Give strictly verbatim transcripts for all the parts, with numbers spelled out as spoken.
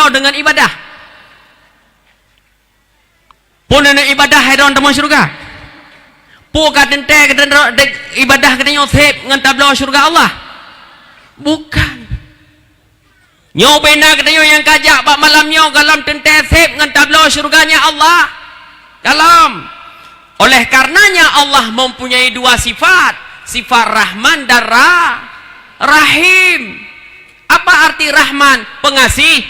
deungon ibadah. Peue neuk ibadah hai droe tamong syeuruga? Peue ka teuntèe geutanyoe de-, ibadah geutanyoe seb ngon tabloe syeuruga Allah? Bukan. Nyoe bina geutanyoe nyang ka jak bak malam nyoe gohlom teuntèe seb ngon tabloe syeuruga nyan Allah. Gohlom. Oleh karenanya Allah mempunyai dua sifat, sifat Rahman dan Ra-, Rahim. Apa arti Rahman? Pengasih.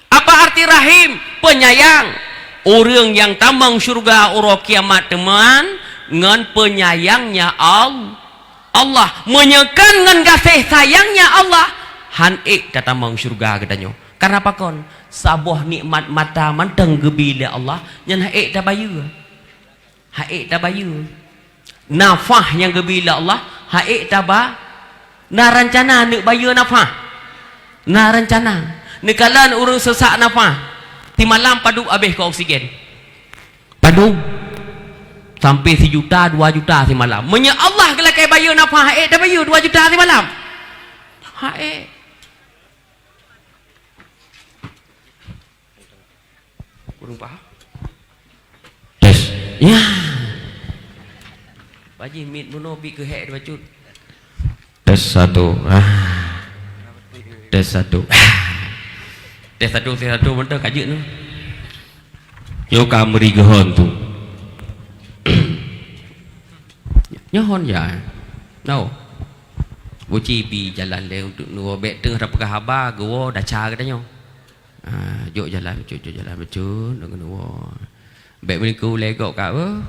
Apa arti Rahim? Penyayang. Ureuëng nyang tamong syeuruga uroe kiamat teuma ngon penyayangnya Al-, Allah. Meunyoe kon ngon gaséh sayangnya Allah, han ék tatamong syeuruga geutanyoe. Karena pakon? Saboh nikmat mata mantong geubi lé Allah, nyan han ék tabayeue. Han ék tabayeue. Nafah nyang geubi lé Allah, han ék taba-, na rancana neuk bayeue nafah. Na rancana. Neukalon ureuëng seusak nafah, simalam padub habéh keu oksigen. Padub. Sampai sijuta, dua juta simalam. Meunyoe Allah geulakée bayeue nafah, han ék tabayeue dua juta simalam. Han ék. Kurang paham? Tes. Ya. Pak Haji, mit bunoe bi keuhek dibacut. Tes satu. Ah. Tes satu. Ah. Tes satu, tes satu, mantap kajut tu. Nyoe ka meuri geuhon tu. Nyoe hon ya. Nau. Buci bi jalan lé untuk nuwoe bék teuh tapeugah haba geuwoe daca geutanyoe. Ah, jok jalan bacut, jok jalan bacut, deungon woe. Bék meulingku lé gok ka, oh.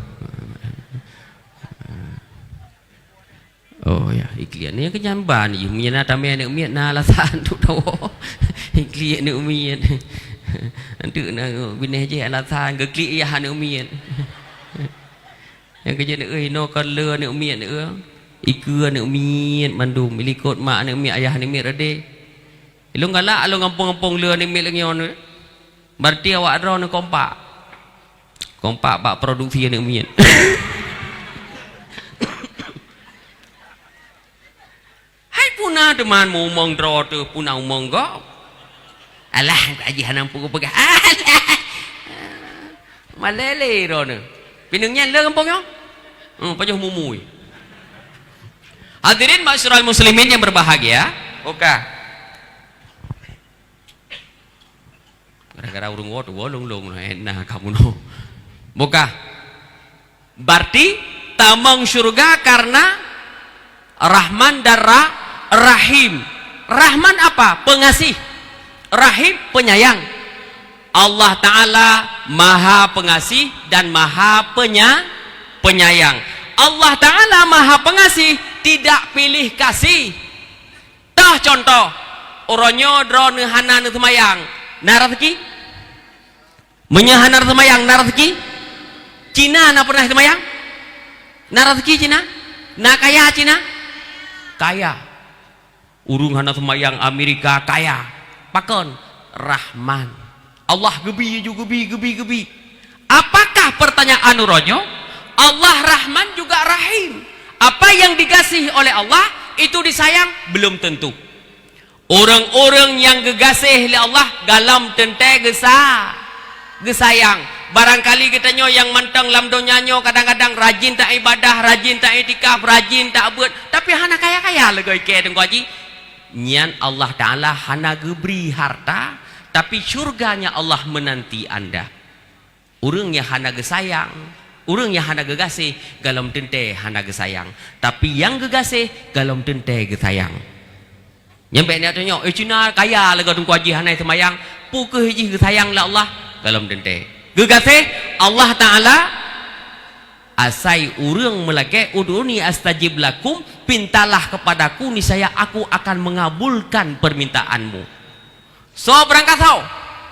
Oh ya, ikliek ni keujamban jih. Meunyoe na tamé aneuk miet na alasan untuk tawoe. Ikliek aneuk miet. Antuk na binéh jih alasan geuklik yah aneuk miet. Nyang keujeuet neueu inoe kon le aneuk miet neueu. Ikeue aneuk miet mandum, ilikot mak aneuk miet, ayah aneuk miet rade. Ilôn galak lôn gampông-gampông le aneuk miet lagée nyoe. Berarti awak droeneuh kompak. Kompak bak produksi aneuk miet. Hai puna teuma mumong droe teuh puna umong gob. Alah, Pak Haji hana peugah-peugah. Alah. Malée lé droeneuh. Pineung nyan le gampông nyoe? Hmm, pajoh mumui. Hadirin ma'asyiral muslimin yang berbahagia. Oka. Gara-gara ureuëng woe tuwoe lôn-lôn, eh, na kamoe nyoe. Bukah. Berarti tamong syurga karena Rahman dan Ra-, Rahim. Rahman apa? Pengasih. Rahim, penyayang. Allah Ta'ala Maha Pengasih dan Maha Penya-, Penyayang. Allah Ta'ala Maha Pengasih, tidak pilih kasih. Tah contoh, uroe nyoe droeneuh hana neuseumayang, na raseuki? Meunyoe hana neuseumayang, na raseuki? Cina na peureunah seumayang? Na raseuki Cina? Na kaya Cina? Kaya. Ureuëng hana seumayang Amerika kaya. Pakon? Rahman. Allah geubi ju geubi, geubi, geubi. Apakah pertanyaan uroe nyoe? Allah Rahman juga Rahim. Apa yang dikasihi oleh Allah, itu disayang? Belum tentu. Ureuëng-ureuëng nyang geugaséh lé Allah galom teuntée geusa-, geusayang. Barangkali geutanyoe nyang mantong lam donya nyoe kadang-kadang rajin taibadah, rajin taiktikaf, rajin tabeuet, tapi hana kaya-kaya lagée kée Teungku Haji. Nyan Allah Ta'ala hana geubri harta, tapi syurganya Allah menanti anda. Ureuëng nyang hana geusayang, ureuëng nyang hana geugaséh, galom teuntée hana geusayang. Tapi nyang geugaséh, galom teuntée geusayang. Nyang bék neutanyong, "Eh, Cina kaya lagée Teungku Haji hana seumayang, peu kheueh jih geusayang lé Allah?" Galom teuntée. Geugaséh, Allah Ta'ala, asai ureuëng meulakée, "Ud'uni astajib lakum," pintalah kepadaku, niscaya Aku akan mengabulkan permintaanmu. Soe beurangkat soe?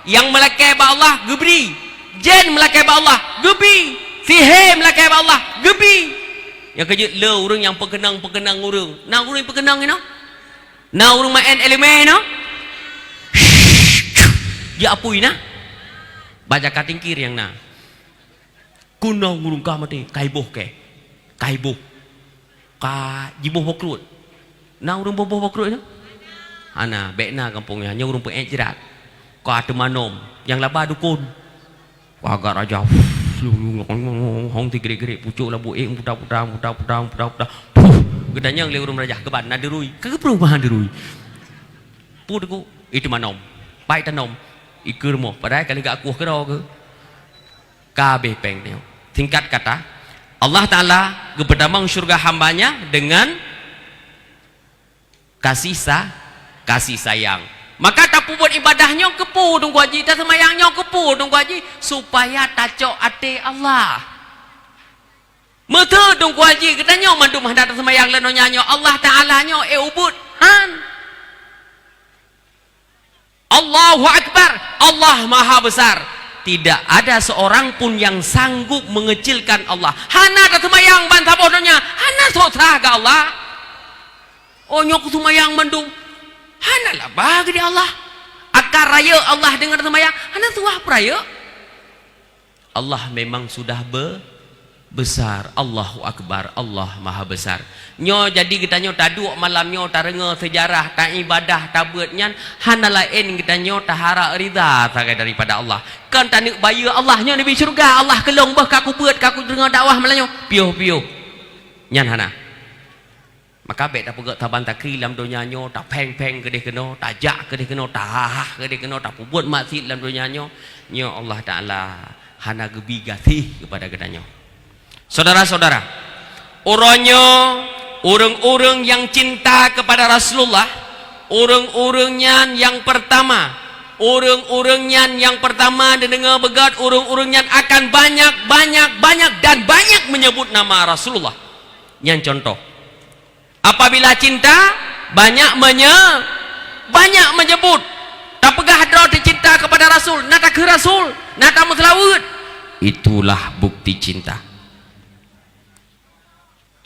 Nyang meulakée bak Allah, geubri. Jén meulakée bak Allah, geubi. Sihé meulakée bak Allah, geubi. Nyang keujeuet le ureuëng nyang peukeunong-peukeunong ureuëng. Na ureuëng peukeunong inoe? Na ureuëng maén elemen inoe? Jiapui na? Baca katingkir nyang na. Keunong ureuëng ka maté, ka iboh kée. Ka iboh. Ka jiboh boh kruet. Na ureuëng boh-boh boh kruet nyoe? Hana, bék na gampông nyoe, hanya ureuëng peuék jrat. Ka teuma nom, nyang laba dukon. Wah, agak raja. Hong tigrek-grek, pucok labu ék, puta-puta, puta-puta, puta-puta. Puh, geutanyong lé ureuëng raja, "Keuban na deurui?" "Ka geupeurumahan deurui." Pu teuk, "Itu manom." Pai tanom. Ikeu rumoh. Padahai ka lheueh geuakueh keudroe keu. Ka habéh péng nyoe. Singkat kata, Allah Ta'ala geupeutamong syurga hamba-Nya dengan kasih sa-, kasih sayang. Maka tapeubuet ibadah nyoe keupeue Teungku Haji, taseumayang nyoe keupeue Teungku Haji, supaya tacok até Allah. Meuteuk Teungku Haji, geutanyoe mandum hana taseumayang lam donya nyoe, Allah Ta'ala nyoe, eh, ubit han. Allahu Akbar, Allah Maha Besar. Tidak ada seorang pun yang sanggup mengecilkan Allah. Hana taseumayang ban saboh donya, hana soe sa keu Allah. Oh, nyoe kuseumayang mandum. Hana laba geude Allah. Aka rayeuk Allah deungon seumayang, hana suah peurayeuk. Allah memang sudah be-, besar. Allahu Akbar, Allah Maha Besar. Nyoe jadi geutanyoe taduek malam nyoe tareungoe seujarah, taibadah, tabeuet nyan hana laén geutanyoe taharap ridha sagai daripada Allah. Kon taneuk bayeue Allah nyoe neubi syeuruga, Allah keulong boh ka kubeuet, ka kudeungoe dakwah malam nyoe. Piôh-piôh. Nyan hana. Maka bék tapeugét saban takri lam donya nyoe, tapéng-péng keudeh keunoe, tajak keudeh keunoe, tahah keudeh keunoe, tapeubuet maksiet lam donya nyoe, nyoe Allah Ta'ala hana geubi gaséh keupada geutanyoe. Saudara-saudara, uroe nyoe ureuëng-ureuëng nyang cinta keupada Rasulullah, ureuëng-ureuëng nyan nyang peurtama, ureuëng-ureuëng nyan nyang peurtama neudeungoe beugét, ureuëng-ureuëng nyan akan banyak, banyak, banyak dan banyak menyebut nama Rasulullah. Nyan contoh. Apabila cinta, banyak menye-, banyak menyebut. Tapeugah droe teucinta kepada Rasul, na takheun Rasul, na tameuseulaweuet. Itulah bukti cinta.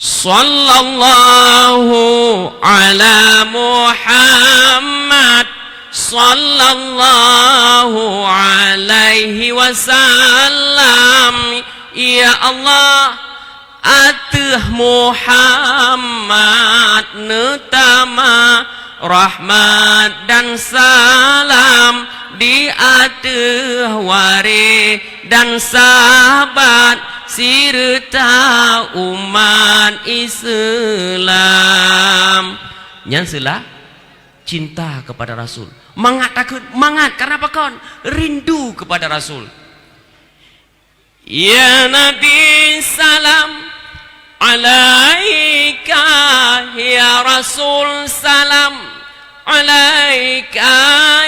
Sallallahu ala Muhammad, sallallahu alaihi wasallam. Ya Allah, ateueh Muhammad neutama rahmat dan salam, di ateueh waréh dan sahabat, sireuta umat Islam. Nyan seula cinta kepada Rasul. Mangat takheun, mangat, karena pakon? Rindu kepada Rasul. Ya Nabi salam alaika, ya Rasul salam alaika,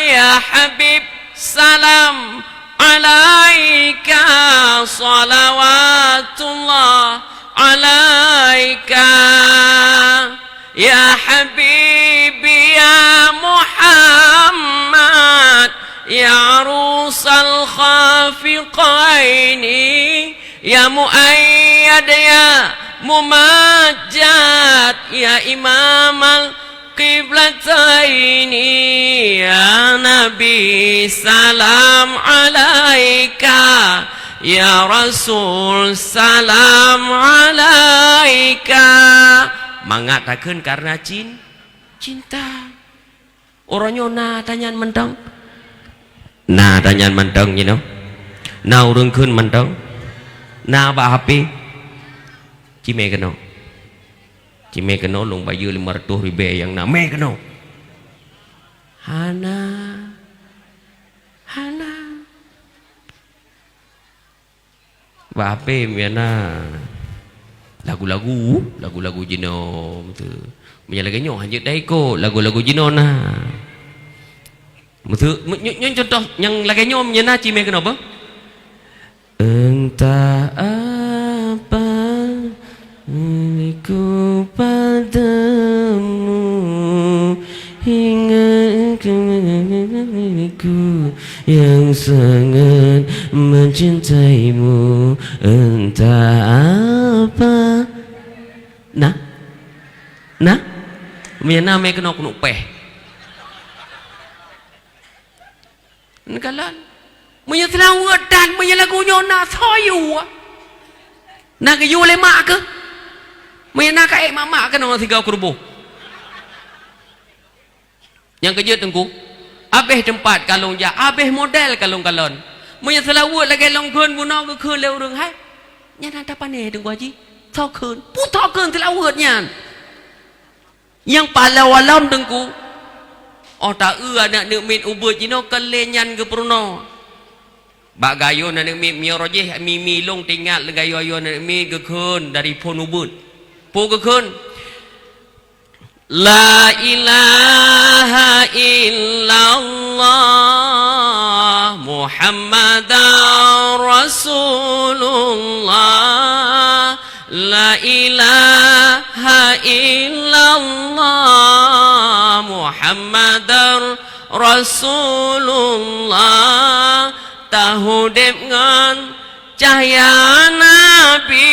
ya Habib salam alaika, salawatullah alaika. Ya Habibi, ya Muhammad, ya Arusal Khafiqaini, ya Muayyad, ya Mumajjad, ya Imamal Qiblataini, ya Nabi, salam alaika, ya Rasul, salam alaika. Mangat takheun karena cin-, cinta. Uroe nyoe na tanyan mantong? Na tanyan mantong jinoe? Na ureuëng kheun mantong? Na bak H P? Cimé keunoe. Cimé keunoe lôn bayeue lima ratus ribèe nyang na. Mé keunoe. Hana. Hana. Bak H P meunan na lagu-lagu, lagu-lagu jinoe, beutôi. Meunyoe lagèe nyoe, hanjeuet taikot, lagu-lagu jinoe na. Beutôi, nyoe, nyoe contoh nyang lagèe nyoe, meunan na cimé keunoe beuh? Entah apa milikku padamu, hingga milikku yang sangat mencintaimu. Entah apa. Nah? Nah? Meunyoe na mé keunoe keuneuk péh. Neukalon. Meunyoe seulaweuet dan meunyoe lagu nyoe na soe yue. Na geuyue lé mak keuh. Meunyoe na ka ék mak-mak keunoe sigoe keuruboh. Nyang keujeuet Teungku, Abéh teumpat ka lôn jak, abéh model ka lôn kalon. Meunyoe seulaweuet lagée lôn kheun bunoe geukheun lé ureuëng hai, nyan hana tapané Teungku Haji. Soe kheun? Peue soe kheun seulaweuet nyan? Nyang pahlawan lom Teungku. Oh, ta-eu aneuëk miet ubeuet jinoe keu lé nyan geupeurunoe. Bak gayuh aneuëk miet meunyoe jih mimi lôn teuingat lé gayuh-gayuh aneuëk miet geukheun dari phon ubeuet. Peue geukheun? La ilaha illallah Muhammadar Rasulullah. La ilaha illallah Muhammadar Rasulullah. Taudeb ngon cahya Nabi,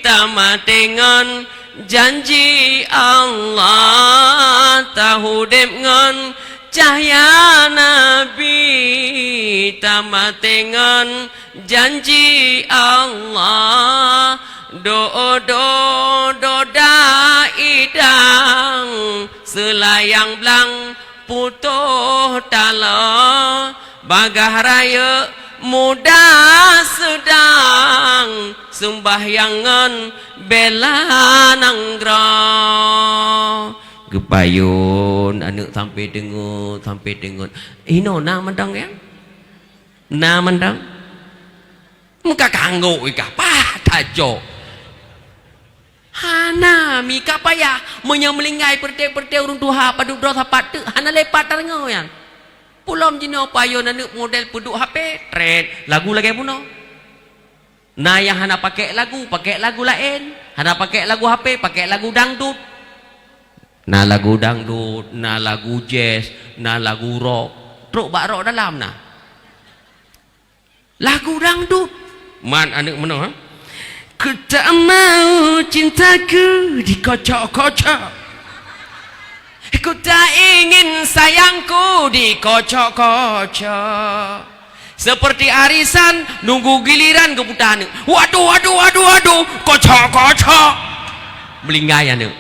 tamaté ngon janji Allah. Taudeb ngon cahya Nabi, tamaté ngon janji Allah. Do-do doda idang, seulayang blang putôh taloe, bagaih rayeuk muda seudang, seumbahyang ngon bela nanggroe. Geupayôn aneuëk sampoe teungeut, sampoe teungeut. Inoe na mantong, ya? Na mantong? Muka kanggok ikah, pah tajok. Hana mika payah, meunyoe meulinggai peureté-peureté ureuëng tuha padub droe sapat teuk, hana lepat tadeungoe nyan. Pulom jinoe payôn aneuëk model peuduek H P, tret, lagu lagée bunoe. Na nyang hana pakék lagu, pakék lagu laén. Hana pakék lagu H P, pakék lagu dangdut. Na lagu dangdut, na lagu jazz, na lagu rock. Trok bak rock dalam na. Lagu dangdut. Man aneuëk meunoe, ha? Ku tak mau cintaku dikocok-kocok. Ku tak ingin sayangku dikocok-kocok. Seperti arisan nunggu giliran geuputa aneuëk. Waduh, waduh, waduh, waduh. Kocok-kocok. Meulinggai aneuëk.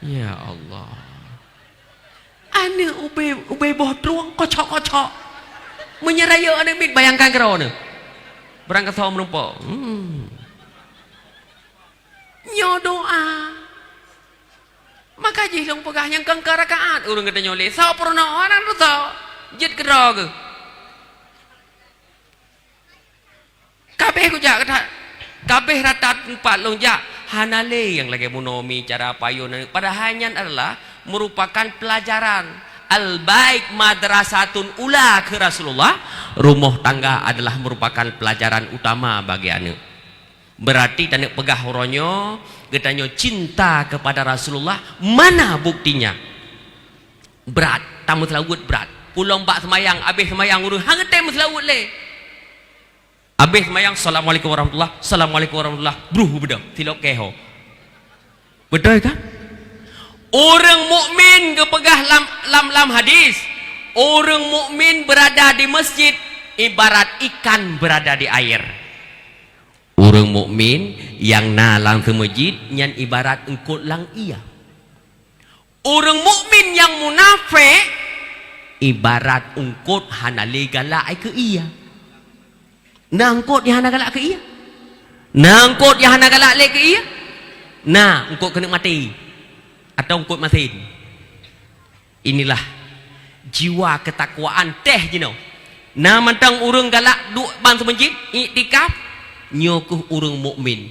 Ya Allah. Aneuëk ubé, ubé boh trueng kocok-kocok. Meunyoe rayeuk aneuëk miet, bayangkan keudroe neuh. Barangkasoe meurumpok. Hmm. Nyoe doa. Maka jih lôn peugah nyang keu rakaat ureuëng geutanyoe lé. Soe peurunoe, hana teusoe. Jeuet keudroe geuh. Kabéh kujak, kabéh rata teumpat lôn jak, hana lé nyang lagée meunoe mi cara payôn. Padahai nyan adalah merupakan pelajaran. Al-bait madrasatun ula keu Rasulullah, rumoh tangga adalah merupakan pelajaran utama bagi aneuëk. Berarti taneuk peugah uroe nyoe, geutanyoe cinta kepada Rasulullah, mana buktinya? Brat, tameuseulaweuet brat. Pulom bak seumayang, abéh seumayang ureuëng, hana tém meuseulaweuet lé. Abéh seumayang, "Assalamualaikum warahmatullah, assalamualaikum warahmatullah," bruh beudôh, silop keu ho. Beutôi kan? Ureuëng mukmin geupeugah lam, lam, lam hadis, ureuëng mukmin berada di masjid ibarat ikan berada di air. Ureuëng mukmin nyang na lam seumeujid nyan ibarat eungkot lam ié. Ureuëng mukmin nyang munafék ibarat eungkot hana lé galak keu ié. Na eungkot nyang hana galak keu ié? Na eungkot nyang hana galak lé keu ié? Na eungkot keuneuk maté atau eungkot masén. Inilah jiwa keutakwaan teuh jinoe. Na mantong ureuëng galak duek ban seumeujid, iktikaf, nyoe kheueh ureuëng mukmin.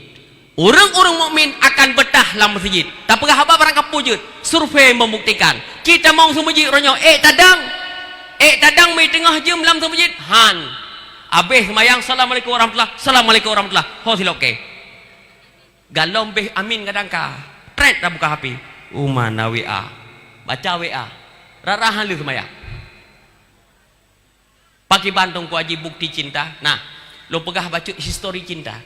Ureuëng-ureuëng mukmin akan beutah lam meuseujid. Tapeugah haba barang kapeue jeuet, survei membuktikan. Ci tamong seumeujid uroe nyoe, ék tadong. Ék tadong meuteungoh jeuem lam seumeujid, han. Abéh seumayang, "Assalamualaikum warahmatullah, assalamualaikum warahmatullah." Ho silop keu. Galom béh amin kadang ka. Trét tabuka H P. Uma na W A. Baca W A. Rara han lheueh seumayang. Pakriban Teungku Haji bukti cinta? Nah, lôn peugah bacut histori cinta.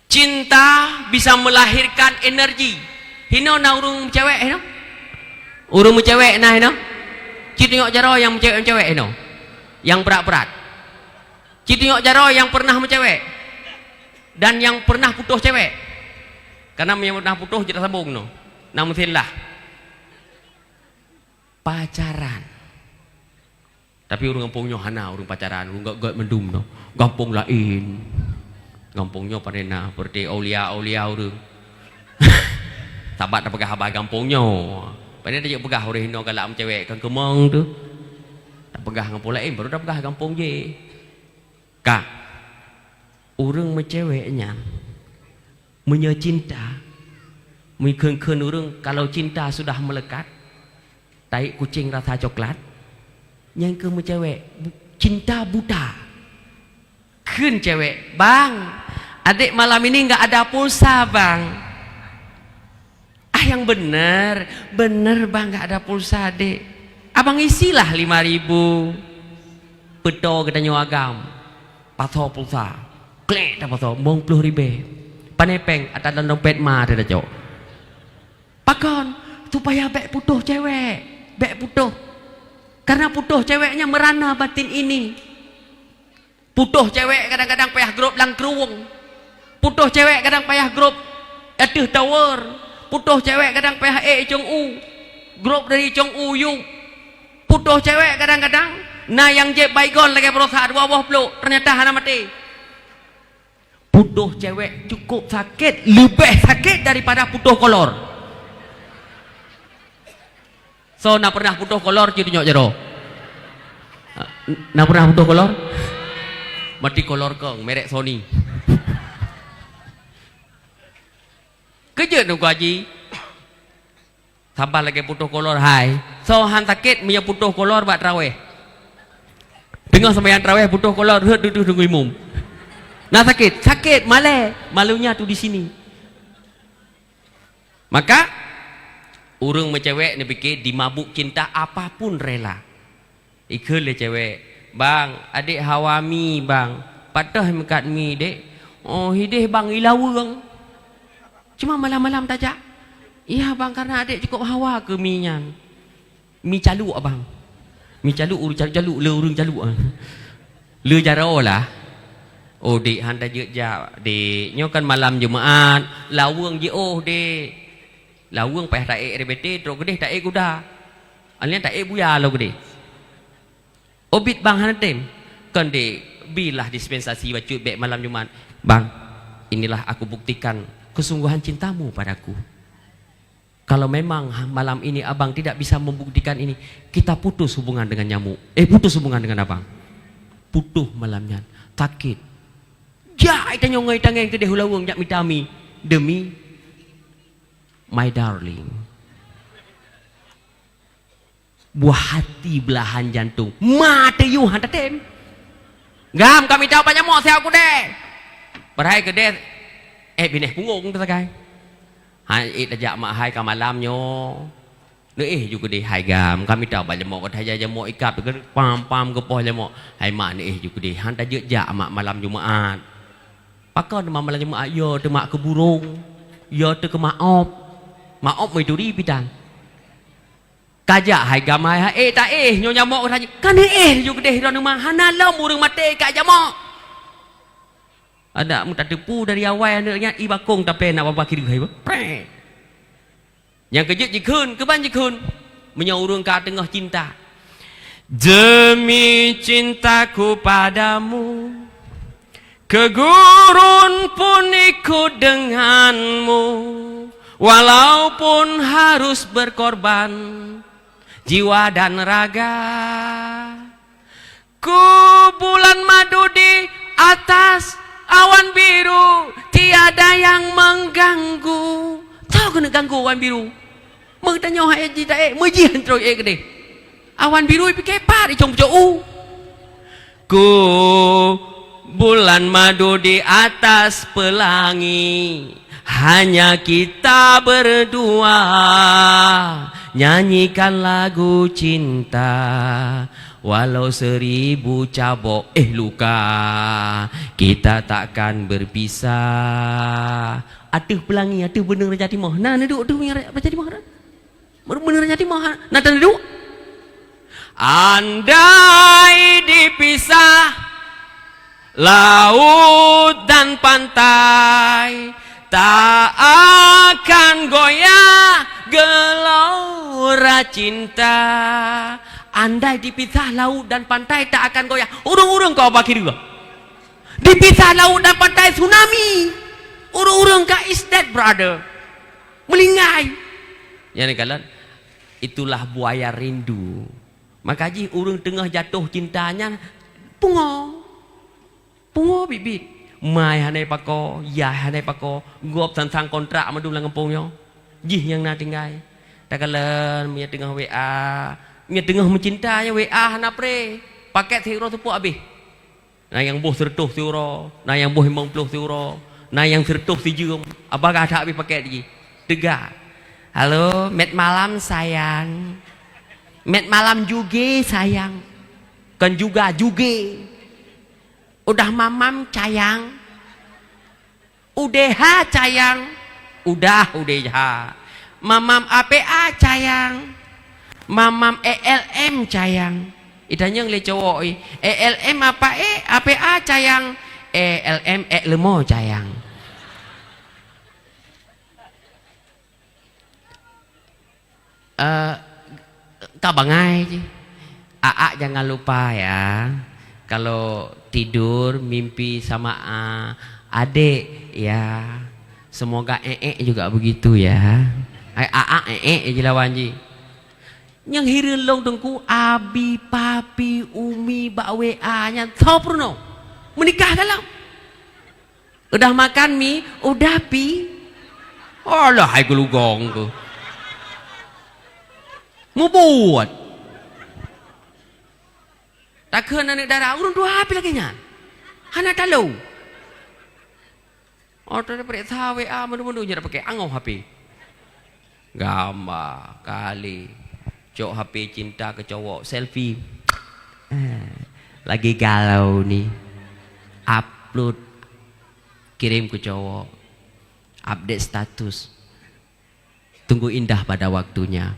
Cinta bisa melahirkan energi. Hinoe na ureuëng meucewek hinoe? Ureuëng meucewek na hinoe? Ci tunyok jaroe nyang meucewek-meucewek hinoe. Nyang brat-brat. Ci tunyok jaroe nyang pernah meucewek. Dan nyang pernah putôh cewek. Karena nyang pernah putôh jeuet sambong noh. Na meusén lah. Pacaran. Tapi ureuëng gampông nyoe hana ureuëng pacaran, ureuëng gét-gét mandum nyoe. Gampông laén. Gampông nyoe pane na, seperti aulia-aulia ureuëng. Sabat tapeugah haba gampông nyoe. Pane tajak peugah ureuëng hinoe galak meucewek kan keumong tu. Tapeugah gampông laén, baru tapeugah gampông jih. Ka. Ureuëng meucewek nyan, meunyoe cinta, meukheun-kheun ureuëng, kalau cinta sudah melekat, tai kucing rasa coklat, nyan keuh meucewek, bu-, cinta buta. Kheun cewek, "Bang, adik malam ini nggak ada pulsa, Bang." "Ah, yang bener, bener, Bang, nggak ada pulsa, Dek." "Abang isilah lima ribu." Peutoe geutanyoe agam. Pasoe pulsa. Klik tapasoe, mong ploh ribèe. Pane péng, ata dalam dompet ma teuh tacok. Pakon? Supaya bèk putôh cewek. Bèk putôh. Karena putôh cewek nyan merana batin ini. Putôh cewek kadang-kadang payah grob lam krueng. Putôh cewek kadang payah grob ateueh tower. Putôh cewek kadang payah ék cong u. Grob dari cong u yub. Putôh cewek kadang-kadang na nyang jieb Baygon lagèe Baroesa dua boh plôk, ternyata hana maté. Putôh cewek cukup sakét, leubeh sakét daripada putôh kolor. Soe na pernah putôh kolor, ci tunyok jaroe. Na pernah putôh kolor? Mati kolor kong, merek Sony. Keujeuet Teungku Haji. Saban lagèe putôh kolor hai. Soe han sakét meunyoe putôh kolor bak traweh. Teungoh seumayang traweh putôh kolor, rhot dudoe deungon imum. Na sakét? Sakét, malèe. Malunya tu di sini. Maka, ureuëng meucewek neupike dimabuk cinta apapun rela. Ikheun lé cewek, "Bang, adék hawa mi, Bang." "Pat teuh meukat mi, Dek?" "Oh, hideh, Bang, i laweueng." "Cuma malam-malam tajak?" "Iya, Bang, karena adék cukup hawa keu mi nyan." "Mi caluk, Abang." Mi caluk, ureuëng caluk-caluk, le ureuëng caluk. Le jaroe lah. "Oh, Dek, han tajeuet jak, Dek. Nyoe kan malam Jumaat, laweueng jiôh, Dek." Laweueng payah taék ribèe, trok keudeh taék guda. Alèh nyan taék buya lom keudeh. "Oh, biet, Bang, hana tem." "Kon, Dek, bilah dispensasi bacut bèk malam Jumaat." "Bang, inilah aku buktikan kesungguhan cintamu padaku. Kalau memang ha-, malam ini abang tidak bisa membuktikan ini, kita putus hubungan dengan nyamuk. Eh, putus hubungan dengan abang." Putôh malam nyan. Sakét. Jak tanyoe ngon tangieng keudeh u laweueng jak mita mi. Demi my darling. Buah hati belahan jantung. Ma teuyuh han tatem. "Gam, ka mita ubat nyamok siat keudeh." Padahai keudeh, eh, binéh punggong teuh sagai. "Han ék tajak mak hai ka malam nyoe." "Neuéh ju keudeh hai gam, ka mita ubat nyamok, ka tajak nyamok ikab, pam-pam geupoh nyamok." "Hai mak, neuéh ju keudeh, han tajeuet jak mak malam Jumaat." "Pakon teuma malam Jumaat?" "Yo teuma keu burong, yo teu keu maop. Maop meuturi bidan." "Kajak hai gam hai, ha ék taéh nyoe nyamok," ka tanyong. "Ka neuéh ju keudeh droeneuh ma, hana lom ureuëng maté ka jamok." Adak meutateupeue dari awai aneuk nyan, i bakong tapé na babah kiri hai ba. Preh. Nyang keujeuet jikheun, keuban jikheun. Meunyoe ureuëng ka teungoh cinta. Demi cintaku padamu, ke gurun pun ikut denganmu, walaupun harus berkorban jiwa dan raga. Ku bulan madu di atas awan biru, tiada yang mengganggu. Soe keuneuk ganggu awan biru? Meutanyoe hai jih taék, meujih troh ék keudeh. Awan biru pike pat icong pucok u. Ku bulan madu di atas pelangi, hanya kita berdua, nyanyikan lagu cinta, walau seribu cabok, eh, luka, kita takkan berpisah. Ateueh pelangi, ateueh beuneung Raja Timoh. Na neuduek ateueh beuneung Raja Timoh na? Beuneung Raja Timoh na, na taduek? Andai dipisah laut dan pantai, tak akan goyah Gelora cinta, andai dipisah laut dan pantai tak akan goyah. Ureuëng-ureuëng kau bakhi dua. Dipisah laut dan pantai tsunami. Ureuëng-ureuëng ka is dead, brother. Meulinggai. Nyang kalon, itulah buaya rindu. Maka jih ureuëng teungoh jatoh cinta nyan pungo. Pungo biet-biet. Mai hana pako, yah hana pako, gob sang-sang kontrak mandum lam gampông nyoe. Jih nyang na tinggai. Takalon meunyoe teungoh W A, meunyoe teungoh meucinta nyan W A hana pre. Paket siuroe seupôt abéh. Na nyang boh sireutôh siuroe, na nyang boh limong ploh siuroe, na nyang sireutôh sijeuem. Abah ka that abéh paket jih. Teuga. Halo, met malam sayang. Met malam juga sayang. Kon juga, juga. Udah mamam sayang. Udeh ha sayang. Udah, udeh ha. Mamam A P A sayang. Mamam E L M sayang. Itanyong lé cowok, "E L M apa, eh? A P A sayang." "E L M ek leumo sayang." Eh, ka bangai jih. Aak jangan lupa ya, kalau tidur mimpi sama, ah, adik ya. Semoga eek juga begitu ya. Ai aak eek je lawan jih. Nyang hireuen lôn Teungku, abi, papi, umi bak W A nyan soe peurunoe? Meunikah galak. Udah makan mi? Udah, Pi. Alah, hai geulugong tu. Mubuet. Takheun aneuk dara, ureuëng tuha pi lagée nyan. Hana talo. Oh, teupeuriksa W A mandum-mandum nyan pakai angoh H P. Gamba kali. Cok H P cinta keu cowok, selfie. Eh, lagi galau ni. Upload, kirim keu cowok. Update status. Tunggu indah pada waktunya.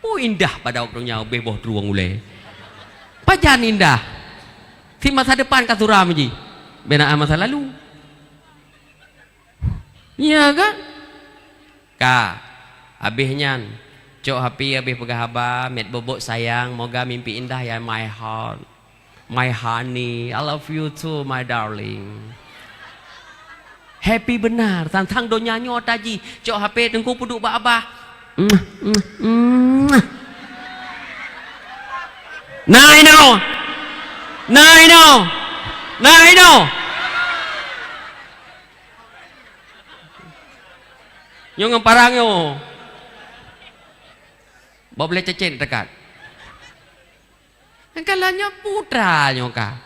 Oh, indah pada waktunya, ubeh boh trueng ulée. Pajan indah. Si masa depan ka suram jih. Bena masa lalu. Iya kan? Ka. Habis nyan, cok H P habis peugah haba, met bobok sayang, moga mimpi indah ya my heart. My honey, I love you too, my darling. Happy benar, sang-sang donya nyoe tajih, cok H P Teungku peuduek bak abah. Mwah, mwah, mwah. Nah, inoe. Nah, inoe. Nah, inoe. Nyoe ngon parang nyoe. Bak boleh cecet dekat. Nyang ka lheueh nyoe putra nyoe ka.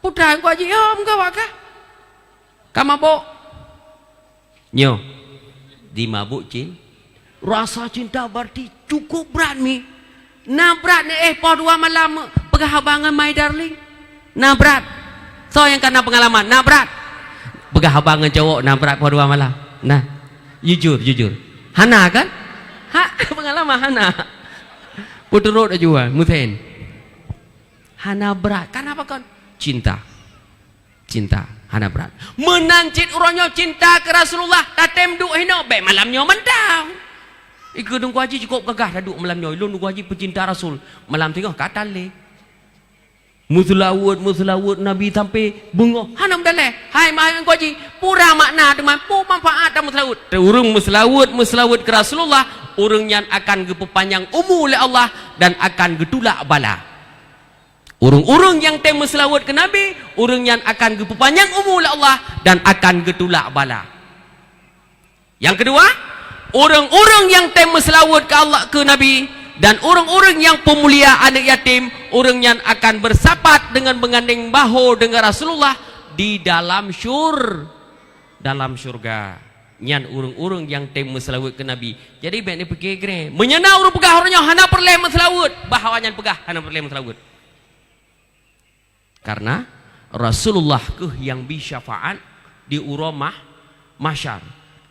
Putra ngon Haji Om ka wak ka. Ka mabok. Nyoe. Dimabok cin. Rasa cinta berarti cukup berat mi. Na brat ni, eh, poh dua malam peugah haba ngon my darling. Na brat. Soe nyang ka na peungalaman? Na brat. Peugah haba ngon cowok na brat poh dua malam. Nah. Jujur, jujur. Hana kan? Ha, peungalaman hana. Peuturot ajuan, Musen. Hana brat. Kenapa kon? Cinta. Cinta. Hana brat. Meunan cit uroe nyoe cinta keu Rasulullah, tatem duek hinoe, bék malam nyoe mantong. Ikeue Teungku Haji cukup gagah taduek malam nyoe. Lôn Teungku Haji peucinta Rasul. Malam teungoh ka tan lé. Meuseulaweuet, meuseulaweuet Nabi sampai beungoh. Hana meudaleh. Hai, hai Teungku Haji, peue makna teuma, peue manfaat dan meuseulaweuet? Ureuëng meuseulaweuet, meuseulaweuet keu Rasulullah, ureuëng nyan akan geupeupanjang umu lé Allah dan akan geutulak bala. Ureuëng-ureuëng nyang tem meuseulaweuet keu Nabi, ureuëng nyan akan geupeupanjang umu lé Allah dan akan geutulak bala. Nyang keudua, ureuëng-ureuëng nyang tem meuseulaweuet keu Allah, keu Nabi, dan ureuëng-ureuëng nyang peumulia aneuëk yatim, ureuëng nyan akan beusapat deungon beugandeng bahô deungon Rasulullah di dalam syur-, dalam syurga. Nyan ureuëng-ureuëng nyang tem meuseulaweuet keu Nabi. Jadi, bék neupiké greh. Meunyoe na ureuëng peugah uroe nyoe hana peureulée meuseulaweuet, bah awaknyan peugah hana peureulée meuseulaweuet. Karena Rasulullah keuh nyang bi syafaat di uroe mah-, mahsyar.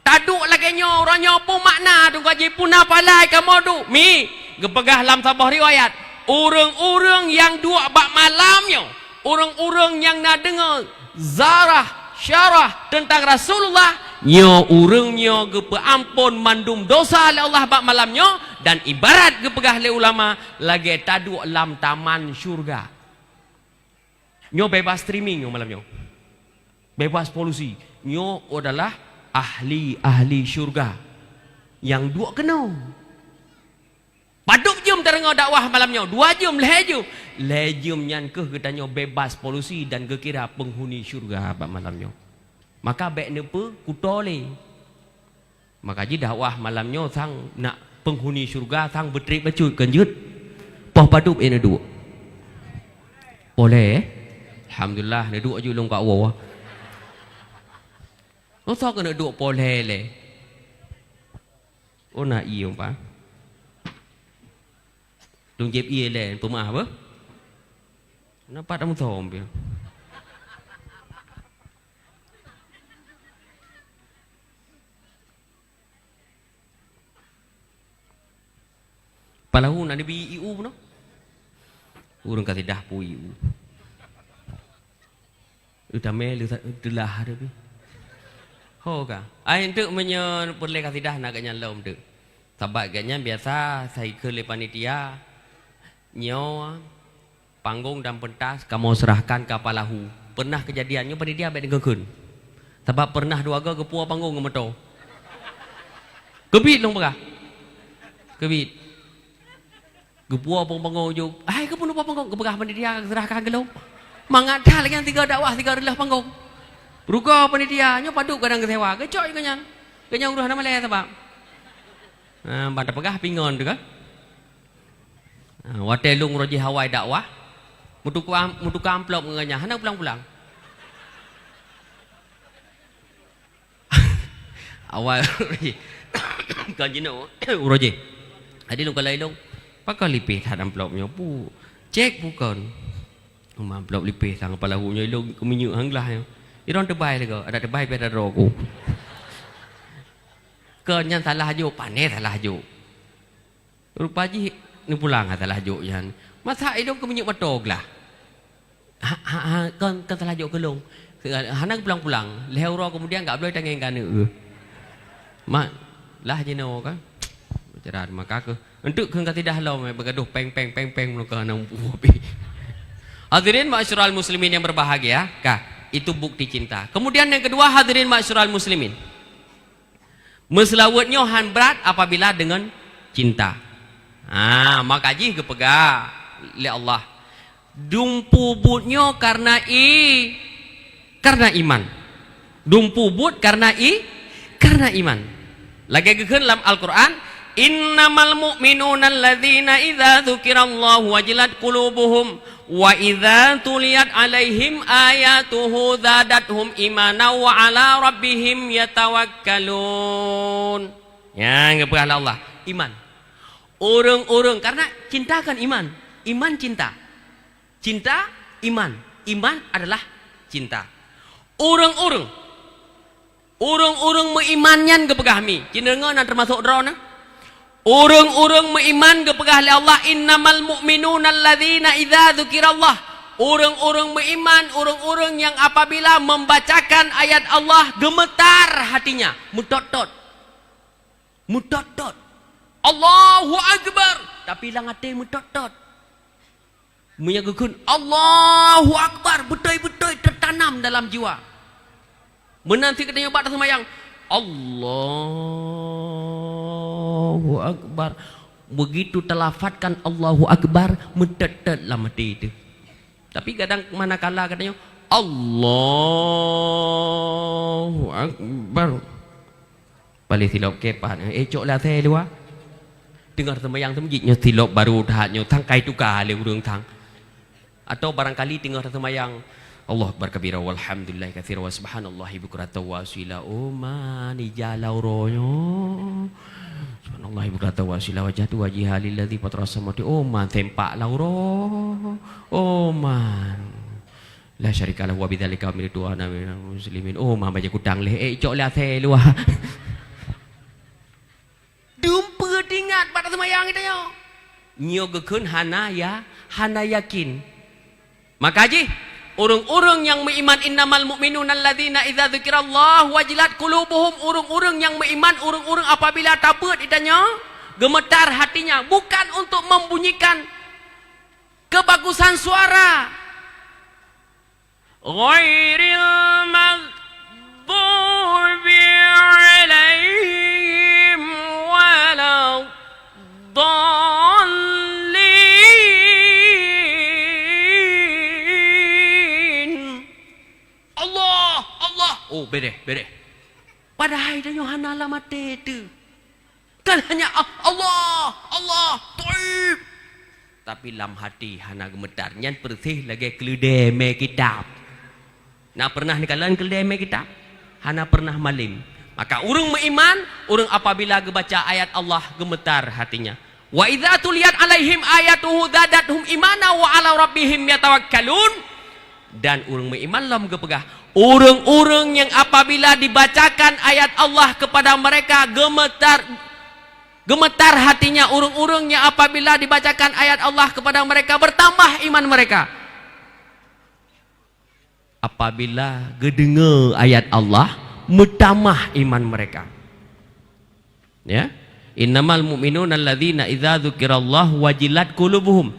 Taduek lagée nyoe, uroe nyoe peue makna Teungku Haji, peue na palai kamoe duek? Mi, geupeugah lam saboh riwayat, ureuëng-ureuëng nyang duek bak malam nyoe, ureuëng-ureuëng nyang na deungoe zarah, syarah teuntang Rasulullah, Nyoe ureuëng nyoe geupeuamphon mandum dosa lé Allah bak malam nyoe, dan ibarat geupeugah lé ulama, lagée taduek lam taman syurga. Nyoe bebas streaming nyoe malam nyoe. Bebas polusi. Nyoe adalah ahli-ahli syurga nyang duek keunoe. Padub jeuem tadeungoe dakwah malam nyoe? Dua jeuem, lhée jeuem. Lhée jeuem nyan kheueh geutanyoe bebas polusi dan geukira peunghuni syurga bak malam nyoe. Maka bék neupeu kuto lé. Maka jih dakwah malam nyoe sang nak peunghuni syurga sang beutreb bacut kon jeuet. Poh padub ék neuduek? Poh lhée. Alhamdulillah, neuduek ju lôn ka woe. Masa keuneuk duek poh lhée lé? Oh, na ié, Pak. Lôn jieb ié lé, peumeu'ah beuh. Na pat ameusom pion. Palahu na neubi ié u bunoe. Ureuëng ka sidah pui ié u. Utamé leusa-, teulah ada pi. Ho ka. Ai enteuk meunyoe peureulée kasidah na geuhnyan lom teuk. Sabab geuhnyan biasa saikheun lé panitia, nyoe panggong dan pentas kamoe serahkan ka Palahu. Pernah kejadian nyoe panitia bék deungon kheun. Sabab pernah dua go geupuwoe panggong ngon moto. Keubiet lôn peugah. Keubiet. Geupuwoe panggong jok. Hai, keupeue neupuwoe panggong? Geupeugah panitia ka geuserahkan keu lôn. Mangat that lagée nyan tiga dakwah, tiga reuleuh panggong. Rugoe panitia, nyoe padub kadang geusewa. Geucok geuhnyan. Geuhnyan uroe hana malée sabab. Ha, ban tapeugah pingon teuh kan. Ha, watée lôn uroe jih awai dakwah, meutuka, meutuka amplop ngon geuhnyan, hana pulang-pulang. Awai kon jinoe uroe jih. Jadi lôn kalon ilong, pakon lipéh that amplop nyoe pu. Cek bukon. Uma amplop lipéh sang Palahu nyoe ilong keuminyeuk han glah nyoe. Ilong teubai lé ko, ada teubai pi ada droe ku. Kon nyan salah jok, pane salah jok. Rupa jih neupulang salah jok nyan. Masa ilong keuminyeuk moto glah. Ha, ha, ha, kon, kon salah jok keu lôn. Hana geupulang-pulang. Lhée uroe keumudian gak bloe tangieng keu aneuk. Mak, lah jinoe kan. Bicara maka keuh. Enteuk kheun ka sidah lom, eh, beugadoh peng, peng, peng, peng, meunyoe ka na mupu api. Hadirin ma'asyiral muslimin yang berbahagia, kah, itu bukti cinta. Kemudian yang kedua, hadirin ma'asyiral muslimin. Meuseulaweuet nyoe han brat apabila deungon cinta. Ha, maka jih geupeugah lé Allah, "Dumpeue buet nyoe kareuna i-, kareuna iman." Dumpeue buet kareuna i-, kareuna iman. Lagée geukheun lam Al-Qur'an, "Innamal mu'minuna alladzina idza dzukirallahu wajilat qulubuhum." "Wa idza tuliyat 'alaihim ayatuhu zadathum imana wa 'ala rabbihim yatawakkalun." Nyang geupeugah lé Allah, iman. Ureuëng-ureuëng, karena cinta kan iman. Iman cinta. Cinta, iman. Iman adalah cinta. Ureuëng-ureuëng Ureuëng-ureuëng meuiman nyan geupeugah mi, ci deungoe na teumasok droeneuh. Ureuëng-ureuëng meuiman geupeugah lé Allah, "Innamal mu'minuna alladzina idza dzukirallah." Ureuëng-ureuëng meuiman, ureuëng-ureuëng nyang apabila membacakan ayat Allah gemetar hatinya, meutot-tot. Meutot-tot. Allahu Akbar, tapi lam até meutot-tot. Meunyoe geukheun, "Allahu Akbar," beutôi-beutôi teutanam dalam jiwa. Meunan cit geutanyoe bak taseumayang, "Allahu Akbar." Begitu talafazkan Allahu Akbar, meutot-tot lam até teuh. Tapi kadang manakala geutanyoe, "Allahu Akbar." Paléh silop kepat, eh, cok lé asèe luwa. Teungoh seumayang teumeujiek nyoe silop barô that nyoe, tangkai tuka lé ureuëng thang. Atau barangkali teungoh seumayang, Allahu Akbar kabira walhamdulillahi katsira wa subhanallahi bukratan wa asila. Oh man, ija lam uroe nyoe. Subhanallahi bukratan wa asila, wajjahtu wajhiya lilladzi fatara samawati. Oh man, sempak lam uroe. Oh man. La syarika lahu wa bidzalika umirtu wa ana minal muslimin. Oh, ma baca kutang lé. Eh, cok lé asèe luwa. Dumpeue teuingat bak taseumayang geutanyoe. Nyoe geukheun hana ya, hana yakin. Maka jih, Ureuëng-ureuëng nyang meuiman, "Innamal mu'minuna alladzina idza dzukirallahu wajilat qulubuhum." Ureuëng-ureuëng nyang meuiman, ureuëng-ureuëng apabila tabeuet geutanyoe, geumeutar hatinya, bukan untuk membunyikan kebagusan suara. Ghairil maghdubi 'alaihim waladdallin. Allah, Allah. Oh, bereh, bereh. Padahai tanyoe hana lam até teuh. Kan hanya, "Ah, Allah, Allah, toib." Tapi lam hati hana geumeutar. Nyan persis lagée keuleudée mé kitab. Na pernah neukalon keuleudée mé kitab? Hana pernah malem. Maka ureuëng meuiman, ureuëng apabila geubaca ayat Allah, geumeutar hatinya. "Wa idza tuliyat 'alaihim ayatuhu zadatuhum imana wa 'ala rabbihim yatawakkalun." Dan ureuëng meuiman lom geupeugah, ureuëng-ureuëng nyang apabila dibacakan ayat Allah kepada mereka gemetar, gemetar hatinya, ureuëng-ureuëng nyang apabila dibacakan ayat Allah kepada mereka bertambah iman mereka. Apabila geudeungoe ayat Allah, meutamah iman mereka. Ya. "Innamal mu'minuna alladzina idza dzukirallahu wajilat qulubuhum,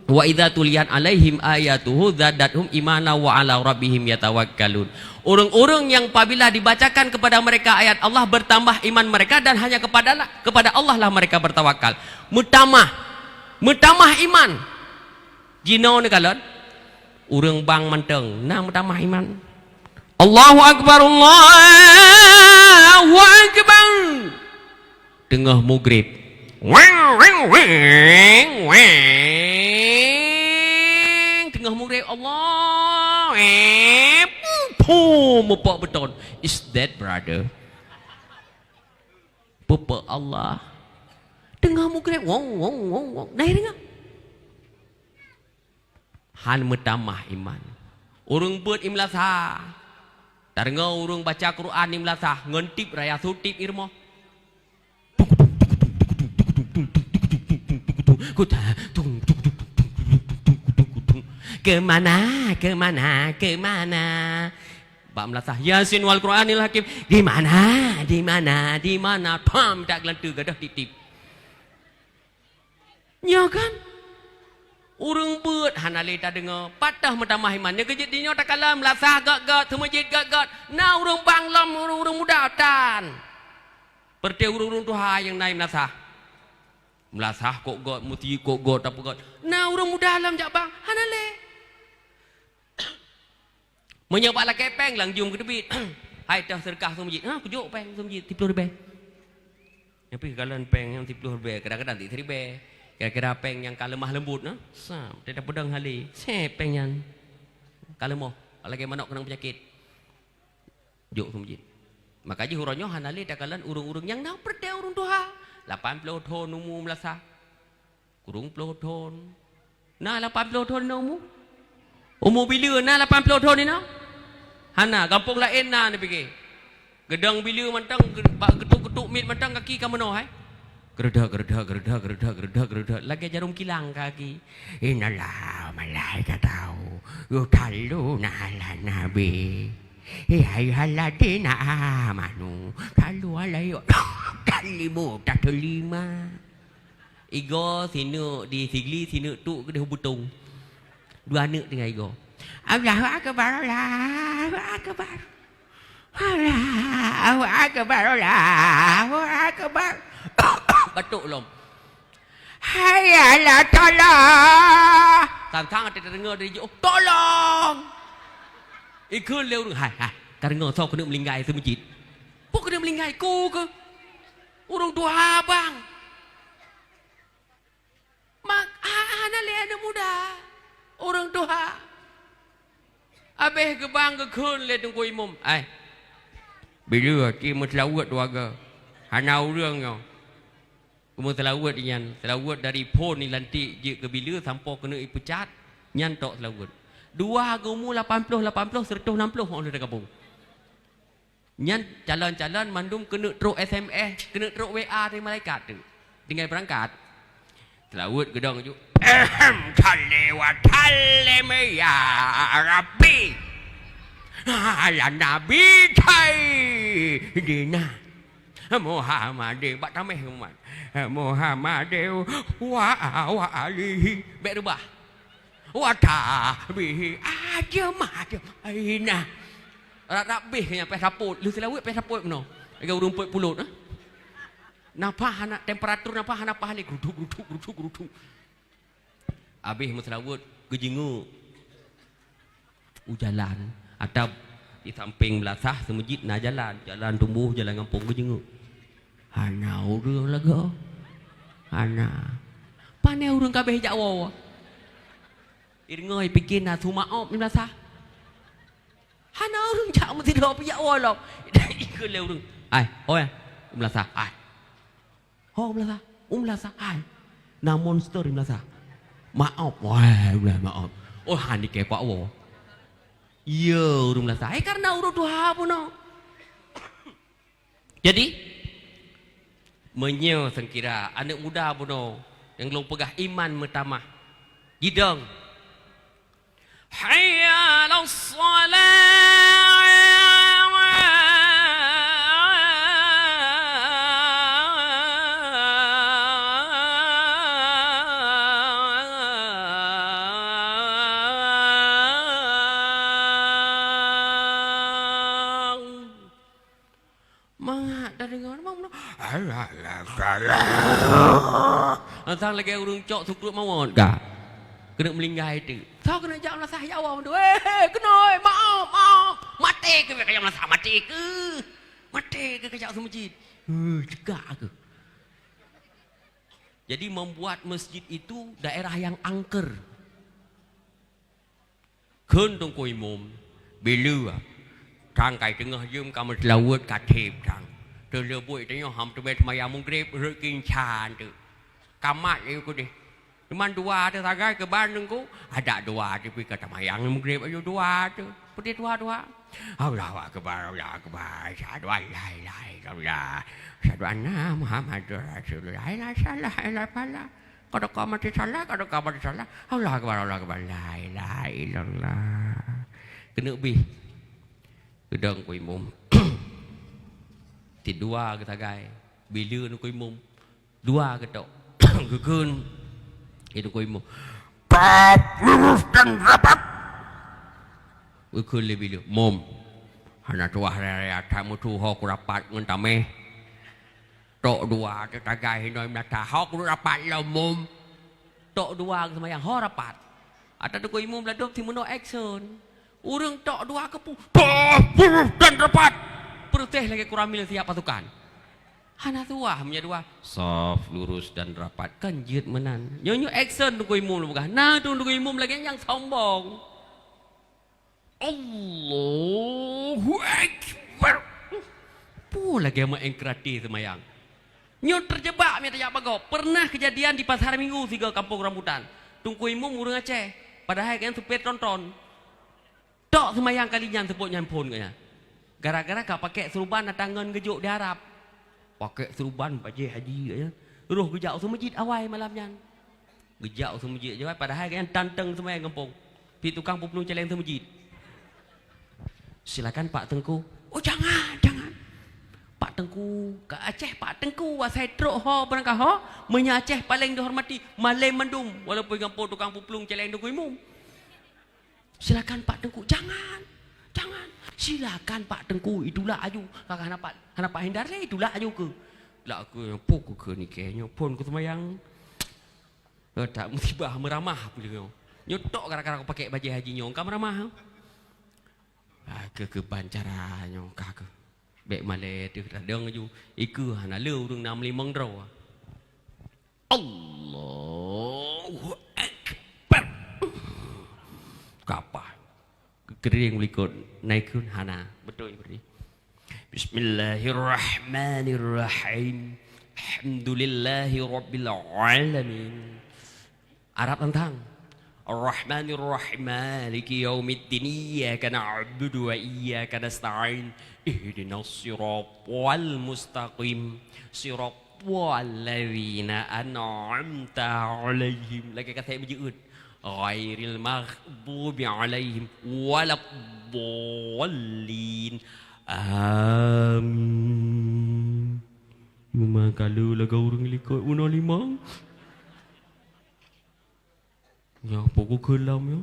wa idza tuliyat 'alaihim ayatuhu zadatuhum imana wa 'ala rabbihim yatawakkalun." Ureuëng-ureuëng nyang apabila dibacakan kepada mereka ayat Allah, bertambah iman mereka dan hanya kepada, kepada Allah lah mereka bertawakal. Meutamah, meutamah iman. Jinoe neukalon, ureuëng bang mantong na meutamah iman. Allahu Akbar, Allahu Akbar. Teungoh mugrib. Weng, weng, weng, weng. Teungoh mugrib, Allah. Eh, pum, pum, mupok beton. Is that, brother? Pupok Allah. Teungoh mugrib. Wong, wong, wong, wong. Nah, deungoe. Han meutamah iman. Ureuëng beuet i meulasah. Tadeungoe ureuëng baca Quran i meulasah, ngon tip raya sutip i rumoh. Keu mana, keu mana, keu mana? Bak meulasah, Yasin wal Quranil Hakim. Di mana, di mana, di mana? Pam, dak geulanteue gadôh tip-tip. Nyoe kan? Ureuëng beuet hana lé tadeungoe, pat teuh meutamah iman. Nyoe keuh jeuet di nyoe takalon meulasah gét-gét, seumeujid gét-gét. Na ureuëng bang lom, ureuëng, ureuëng muda tan. Peureuté ureuëng-ureuëng tuha nyang na i meulasah. Meulasah kok gét, meuti kok gét, tapeugét. Na ureuëng muda lom jak bang, hana lé. Meunyoe bak lakée péng, lam jeuem geuteubiet. Hai, teuh seudeukah seumeujid. Ha, kujok péng seumeujid, siploh ribée. Nyan pih kalon péng nyang siploh ribée, kadang-kadang tieb ribée. Kira-kira péng nyang ka leumah leumbot, na? Sab, teuh tapeudong hale. Seb péng nyan. Ka leumoh, lagée manok keunong peunyakét. Jok seumeujid. Maka jih uroe nyoe hana lé takalon ureuëng-ureuëng nyang na peureuté ureuëng tuha. Lapan ploh thon umu meulasah. Kureueng ploh thon. Na lapan ploh thon na umu? Umu bileue na lapan ploh thon inoe? Hana, gampông laén na neupike. Geudong bileue mantong, ge-, bak geutuk-geutuk miet mantong gaki ka meunoe hai. Geureudok, geureudok, geureudok, geureudok, geureudok, geureudok. Lagée jarôm kilang kaki. Innallaha wa malaikatahu yusalluna 'alan nabi. Ya ayyuhalladzina amanu sallu 'alaihi wa sallimu taslima. Igoe sineuk di Sigli, sineuk tuk keudeh u Beutong. Dua aneuk tinggai igoe. Allahu Akbar, Allahu Akbar. Allahu Akbar, Allahu Akbar. Batuk lom. Hayya 'alas shalah. Sang-sang ate tadeungoe dari jih, "Oh, tolong!" Ikheun lé ureueng, "Hai, hai, ka deungoe soe keuneuk meulinggai seumeujid?" "Peue keuneuk meulinggai, ku keuh?" Ureueng tuha bang. Mak, ha-, hana lé aneuk muda. Ureueng tuha. Abéh geubang geukheun lé teungku imum. Ai. Bila ti meuseulaweuet dua ga. Hana ureueng nyoe. Geumeuseulaweuet nyan, seulaweuet dari phon i lantik jeuet keu bila sampoe keuneuk ipeucat, nyan tok seulaweuet. Dua geumu lapan ploh, lapan ploh, seratus enam puluh 'oh lheueh tagabong. Nyan calon-calon mandum keuneuk trok S M S, keuneuk trok W A dari malaikat tu. Tinggai beurangkat. Seulaweuet geudong ju. Ahem, shalli wa sallim ya Rabbi ala Nabi Sayyidina Muhammadin. Bak tameh Muhammad. Muhammadin wa, wa alihi. Bèk reubah. Wa sahbihi ajmaina. Rab-rab bih nyan payah sapot. Lheueh seulaweuet payah sapot meunoe. Lagèe ureueng peuet pulot, eh. Nafah hana, temperatur nafah hana paih lé. Gruduk, gruduk, gruduk, gruduk. Abéh meuseulaweuet, geujeungeuk u jalan. Atau di sampéng meulasah seumeujid na jalan. Jalan tumboh, jalan gampông, geujeungeuk. Hana ureueng lagoe. Hana. Pané ureueng ka abéh jak woe. Ireungoe pike na su maop di meulasah. Hana ureueng jak meusidroe pih jak woe lom. Ikheun lé ureueng. Ai, ho ya? U meulasah, ai. Ho u meulasah, u meulasah, ai. Na monster di meulasah. Maop, wah, ulah maop. Oh, han dikée pak woe. Iya, ureueng meulasah. Eh, karena ureueng tuha bunoe. Jadi, meunyoe seukira aneuk muda bunoe nyang lôn peugah iman meutamah, jidong. Hayya 'alas shalah. Mangat tadeungoe, "Alah, alah, salah." Asai lagèe ureueng cok sukruek mawöt ka. Keuneuk meulinggai teuk. Soe keuneuk jak meulasah jak woe mandum. "Eh, eh, keunoe, maoh, maoh. Maté keuh ka jak meulasah, maté keuh. Maté keuh ka jak seumeujid." Heh, cegak keuh. Jadi membuat masjid itu daerah yang angker. Kheun Teungku Imum, "Bileu, trang kai teungoh jeuem ka meuseulaweuet ka theb trang. Teuleubuet tanyoe han teumé seumayang Maghrib, rhot kinchan teuk. Ka mat lé keudeh. Cuman dua teuh sagai keuban Teungku, adak dua teuh pih ka seumayang Maghrib aju dua teuh. Peudeh dua-dua. Allahu Akbar, Allahu Akbar. Asyhadu an la ilaha illallah. Asyhadu anna Muhammadur Rasulullah. La ilaha illallah, la ilaha illallah." Kadang ka maté salah, kadang ka maté salah. Allahu Akbar, Allahu Akbar. La ilaha illallah. Keuneuk bih. Geudong Teungku Imum. Ti dua geusagai. Bileu Teungku Imum. Dua geutok. Geukheun. Teungku Imum. Kaf lurus dan rapat. Geukheun lé bileu. Mum. Hana tuah raya-raya that meutuho ku rapat ngon tameh. Tok dua teuh sagai hinoe meunasah, hok rapat lom Mum. Tok dua geuseumayang, ho rapat. Ata Teungku Imum ladôm simeunoe action. Ureueng tok dua keupeue, toh, lurus dan rapat. Peureuteh lagèe kuramil siap pasukan. Hana tuah meunyoe dua, saf, lurus dan rapat. Kan jeuet meunan. Nyoe, nyoe action Teungku Imum lôn peugah. Na Teungku Imum lagèe nyang sombong. Allahu Akbar. Peue lagèe meu'en keuraté seumayang. Nyoe teujeubak mita jak bagoe. Pernah keujadian di Pasar Minggu sigoe kampông rambutan. Teungku Imum ureueng Aceh, padahai gobnyan supé tronton. Tok seumayang kali nyan seupôt nyan phôn gobnyan. Gara-gara ka pakék seuruban ata ngon geujok di Arab. Pakék seuruban bajèe haji gobnyan. Roh geujak u seumeujid awai malam nyan. Geujak u seumeujid jawai, padahai gobnyan tan teung seumayang gampông. Pih tukang peuplueng céléng seumeujid. "Silakan Pak Teungku." "Oh, jangan, jangan. Pak Teungku, ka Aceh Pak Teungku, asai trok ho barangkaho, meunyoe Aceh paléng dihormati, malém mandum, walaupun gampông tukang peuplueng céléng Teungku Imum." "Silakan Pak Teungku." "Jangan, jangan. Silakan Pak Teungku, itulak aju." Kakak hana pat, hana pat hindar lé, itulak aju keuh. Lak keuh, po keuh keu nikeh nyoe, phôn keu seumayang. Eh, tak musibah meuramah peue lé nyoe. Nyoe tok gara-gara kupakék bajèe haji nyoe, ka meuramah. Ah, keu keuban cara nyoe ka keuh. Bèk malèe teuh tadong aju. Ikeue hana le ureueng na meulimong droe. Allahu Akbar. Kapah. Keuring likot naikun hana. Beutôi beutôi. Bismillahirrahmanirrahim. Alhamdulillahirabbil alamin. Arab tantang. Ar-Rahmanir Rahim, Maliki Yaumiddin, Iyyaka na'budu wa iyyaka nasta'in, Ihdinas siratal mustaqim, sirat Walladzina an'amta 'alaihim. Lagèe ka sép meujeuet. Ghairil maghdubi 'alaihim waladdallin. Amin. Memang kalau lagèe ureueng likot bunoe limong. Nyoe peue kukheun lom nyoe?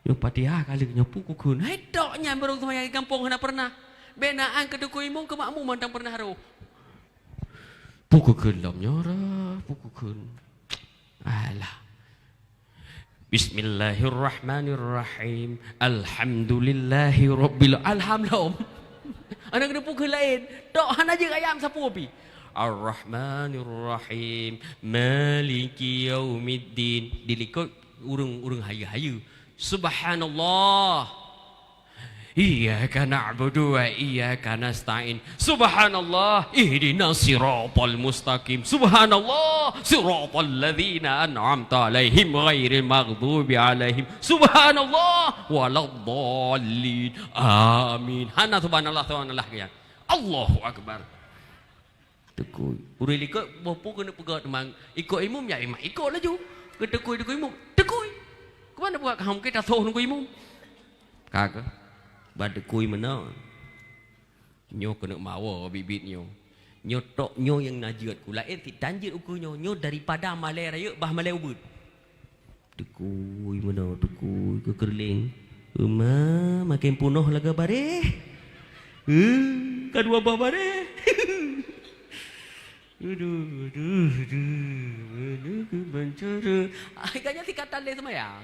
Nyoe Fatihah kali nyoe peue kukheun? Hai tok nyan barô seumayang di gampông hana pernah. Bèk na an keu teungku imum, keu makmum mantong pernah rôh. Peue kukheun lom nyoe rah, peue kukheun? Alah. Bismillahirrahmanirrahim. Alhamdulillahirabbil, alham lom. Aneuk keuneuk peue kheun laén. Tok hana jeuet ayam sapeue pih. Ar-Rahmanir Rahim. Maliki yaumiddin. Di likot ureueng-ureueng hayeue-hayeue. Subhanallah. Iyyaka na'budu wa iyyaka nasta'in. Subhanallah. Ihdinas siratal mustaqim. Subhanallah. Siratal ladzina an'amta 'alaihim ghairil maghdubi 'alaihim. Subhanallah. Waladdallin. Amin. Hana subhanallah, subhanallah keu nyan. Allahu Akbar. Teungku. Ureueng likot boh peue keuneuk peugah teuma ikot imum, ya imum ikot laju. Keu teungku, teungku imum, teungku. Keu mana buat kamu kita soh teungku imum? Ka keuh. Ban teungku meunan. Nyoe keuneuk mawoe biet-biet nyoe. Nyoe tok nyoe nyang na jeuet ku laén sit tan jeuet ukeue nyoe. Nyoe daripada malèe rayeuk bah malèe ubeut. Teungku meunoe, teungku keukeureuléng. Uma, makin punoh lagèe bareh. Eh, ka dua boh bareh. Aduh, aduh, aduh, mana ke bancara? Ai, kan nyan sikatan lé seumayang.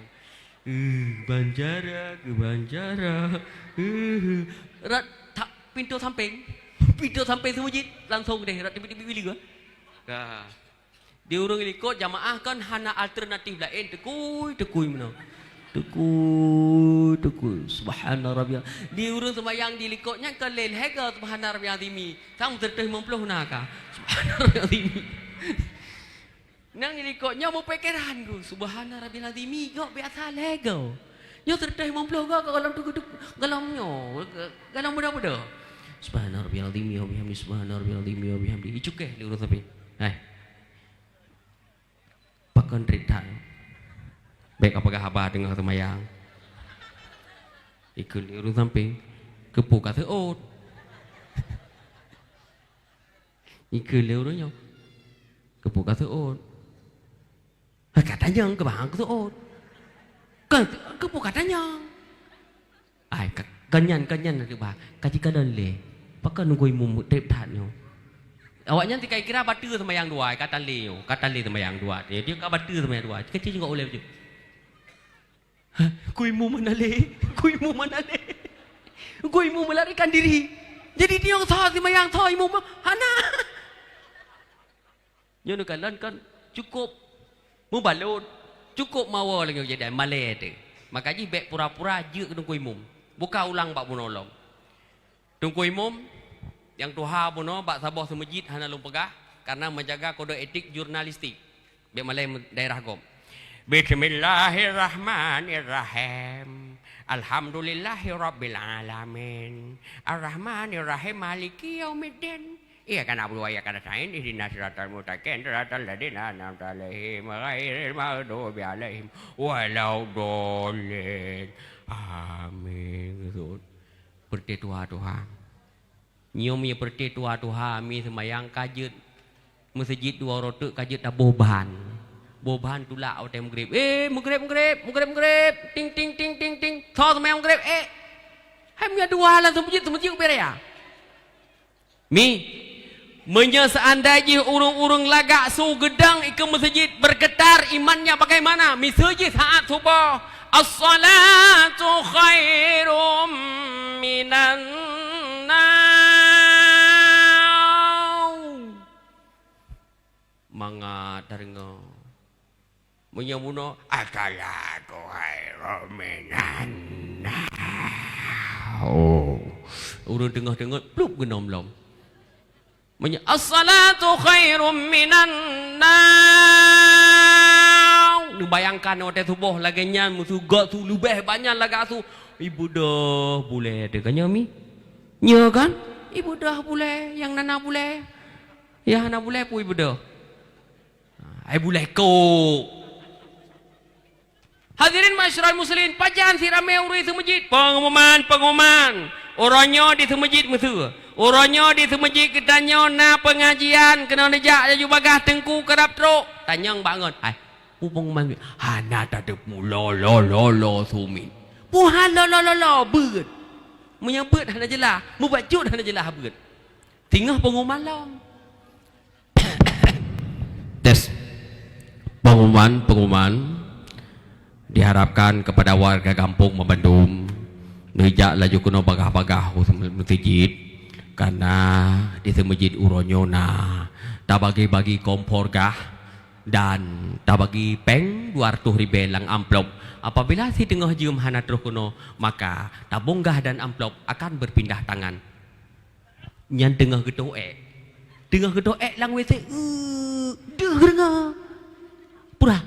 Eh, bancara, ke bancara. Eh, rot tak pintu samping. Pintu samping seumujit langsung deh, rot tibi-tibi bili ke. Ka. Di ureueng likot jamaah kan hana alternatif laén, teungku, teungku meunoe. Teungku, teungku, subhana rabbiyal. Di ureueng seumayang di likot nyan kan lé lhèe go subhana rabbiyal azimi. Sang seratus lima puluh na ka. Subhana rabbiyal azimi. Nyang di likot nyan meupikéran ku, subhana rabbiyal azimi, gok biasa lhèe go. Nyoe seratus lima puluh go, golom tu, tu, golom nyoe, golom muda-muda. Subhana rabbiyal azimi wa bihamdi, subhana rabbiyal azimi wa bihamdi. Icukéh lé ureueng sampéng. Hai. Pakon trép that. Bèk ka peugah haba teungoh seumayang. Ikheun lé ureueng sampéng. Keupeue ka seuôt? Ikheun lé ureueng nyoe. Keupeue ka seuôt? Ka tanyong keu bah ka seuôt. Ka, keupeue ka tanyong? Ai, ka, ka nyan, ka nyan na teuba. Ka jikalon lé. Pakon nunggu imum trép that nyoe. Awaknyan sikai kira bateue seumayang dua, ka tan lé nyoe, ka tan lé seumayang dua. Dia, dia ka bateue seumayang dua. Keucil juga ulèe bacut. Hah, ku imum mana lé? Ku imum mana lé? Ku imum melarikan diri. Jadi dia yang sah seumayang, sah imum hana. Nyoe neukalon kan cukôp mubalot, cukôp mawoe lagèe kejadian malèe teuh. Maka jih bèk pura-pura jeuet keu teungku imum. Buka ulang bak bunoe lom. Teungku imum, nyang tuha bunoe bak saboh seumeujid hana lôn peugah, karena menjaga kode etik jurnalistik. Bèk malèe daerah gob. Bismillahirrahmanirrahim. Alhamdulillahirabbil alamin. Arrahmanirrahim. Maliki yaumiddin. Iyyaka na'budu wa iyyaka nasta'in, ihdinas siratal mustaqim, siratal ladzina an'amta 'alaihim, ghairil maghdubi 'alaihim waladdallin. Amin. Peureuté tuha-tuha. Nyoe mi peureuté tuha-tuha, mi seumayang ka jeuet meuseujid dua uroe teuk ka jeuet taboh ban. Boh ban tulak watèe meugreb. Eh, meugreb, meugreb, meugreb, meugreb. Ting, ting, ting, ting, ting. Tho seumayang meugreb, eh. Hai meunyoe dua langsung beujeuet, seumeujeuet ubé raya. Mi, meunyoe seandai jih ureueng-ureueng lagak su geudong ikeue meuseujid bergetar imannya bagaimana? Miseue jih saat suboh, "As-salatu khairum minan naum." Mangat tadeungoe. Meunyoe bunoe, "As-salatu khairum minan naum." Ureueng teungoh deungon, plup geunom lom. Meunyoe, "As-salatu khairum minan naum." Neubayangkan watèe suboh lagèe nyan, meusugot su leubeh banyak lagak su. Ibeudôh bulèe teuh kan nyoe mi? Nyoe kan? Ibeudôh bulèe, nyang na-na bulèe. Ya hana bulèe pui beudôh. Ai bulèe kok. Hadirin ma'asyiral muslimin, pajan si ramé ureueng seumeujid? Pengumuman, pengumuman. Uroe nyoe di seumeujid miseue. Uroe nyoe di seumeujid geutanyoe na pengajian, keunoe neujak laju bagaih teungku karab trok. Tanyong bak ngon. Hai, peue pengumuman? Hana tateupeue, lolo, lolo sumiet. Peue hana lolo, lolo, beuet. Meunyoe beuet hana jeulaih, mubacut hana jeulaih beuet. Singoh pengumuman lom. Tes. Pengumuman, pengumuman. Diharapkan kepada warga gampông banmandum, neujak laju keunoe bagaih-bagaih u meuseujid, karena di seumeujid uroe nyoe na tabagi-bagi kompor gah dan tabagi péng dua ratus ribèe lam amplop. Apabila si teungoh jeuem hana troh keunoe, maka tabông gah dan amplop akan berpindah tangan. Nyan teungoh geutoh èk. Teungoh geutoh èk lam W C, eu, deuh geudeungoe. Peue?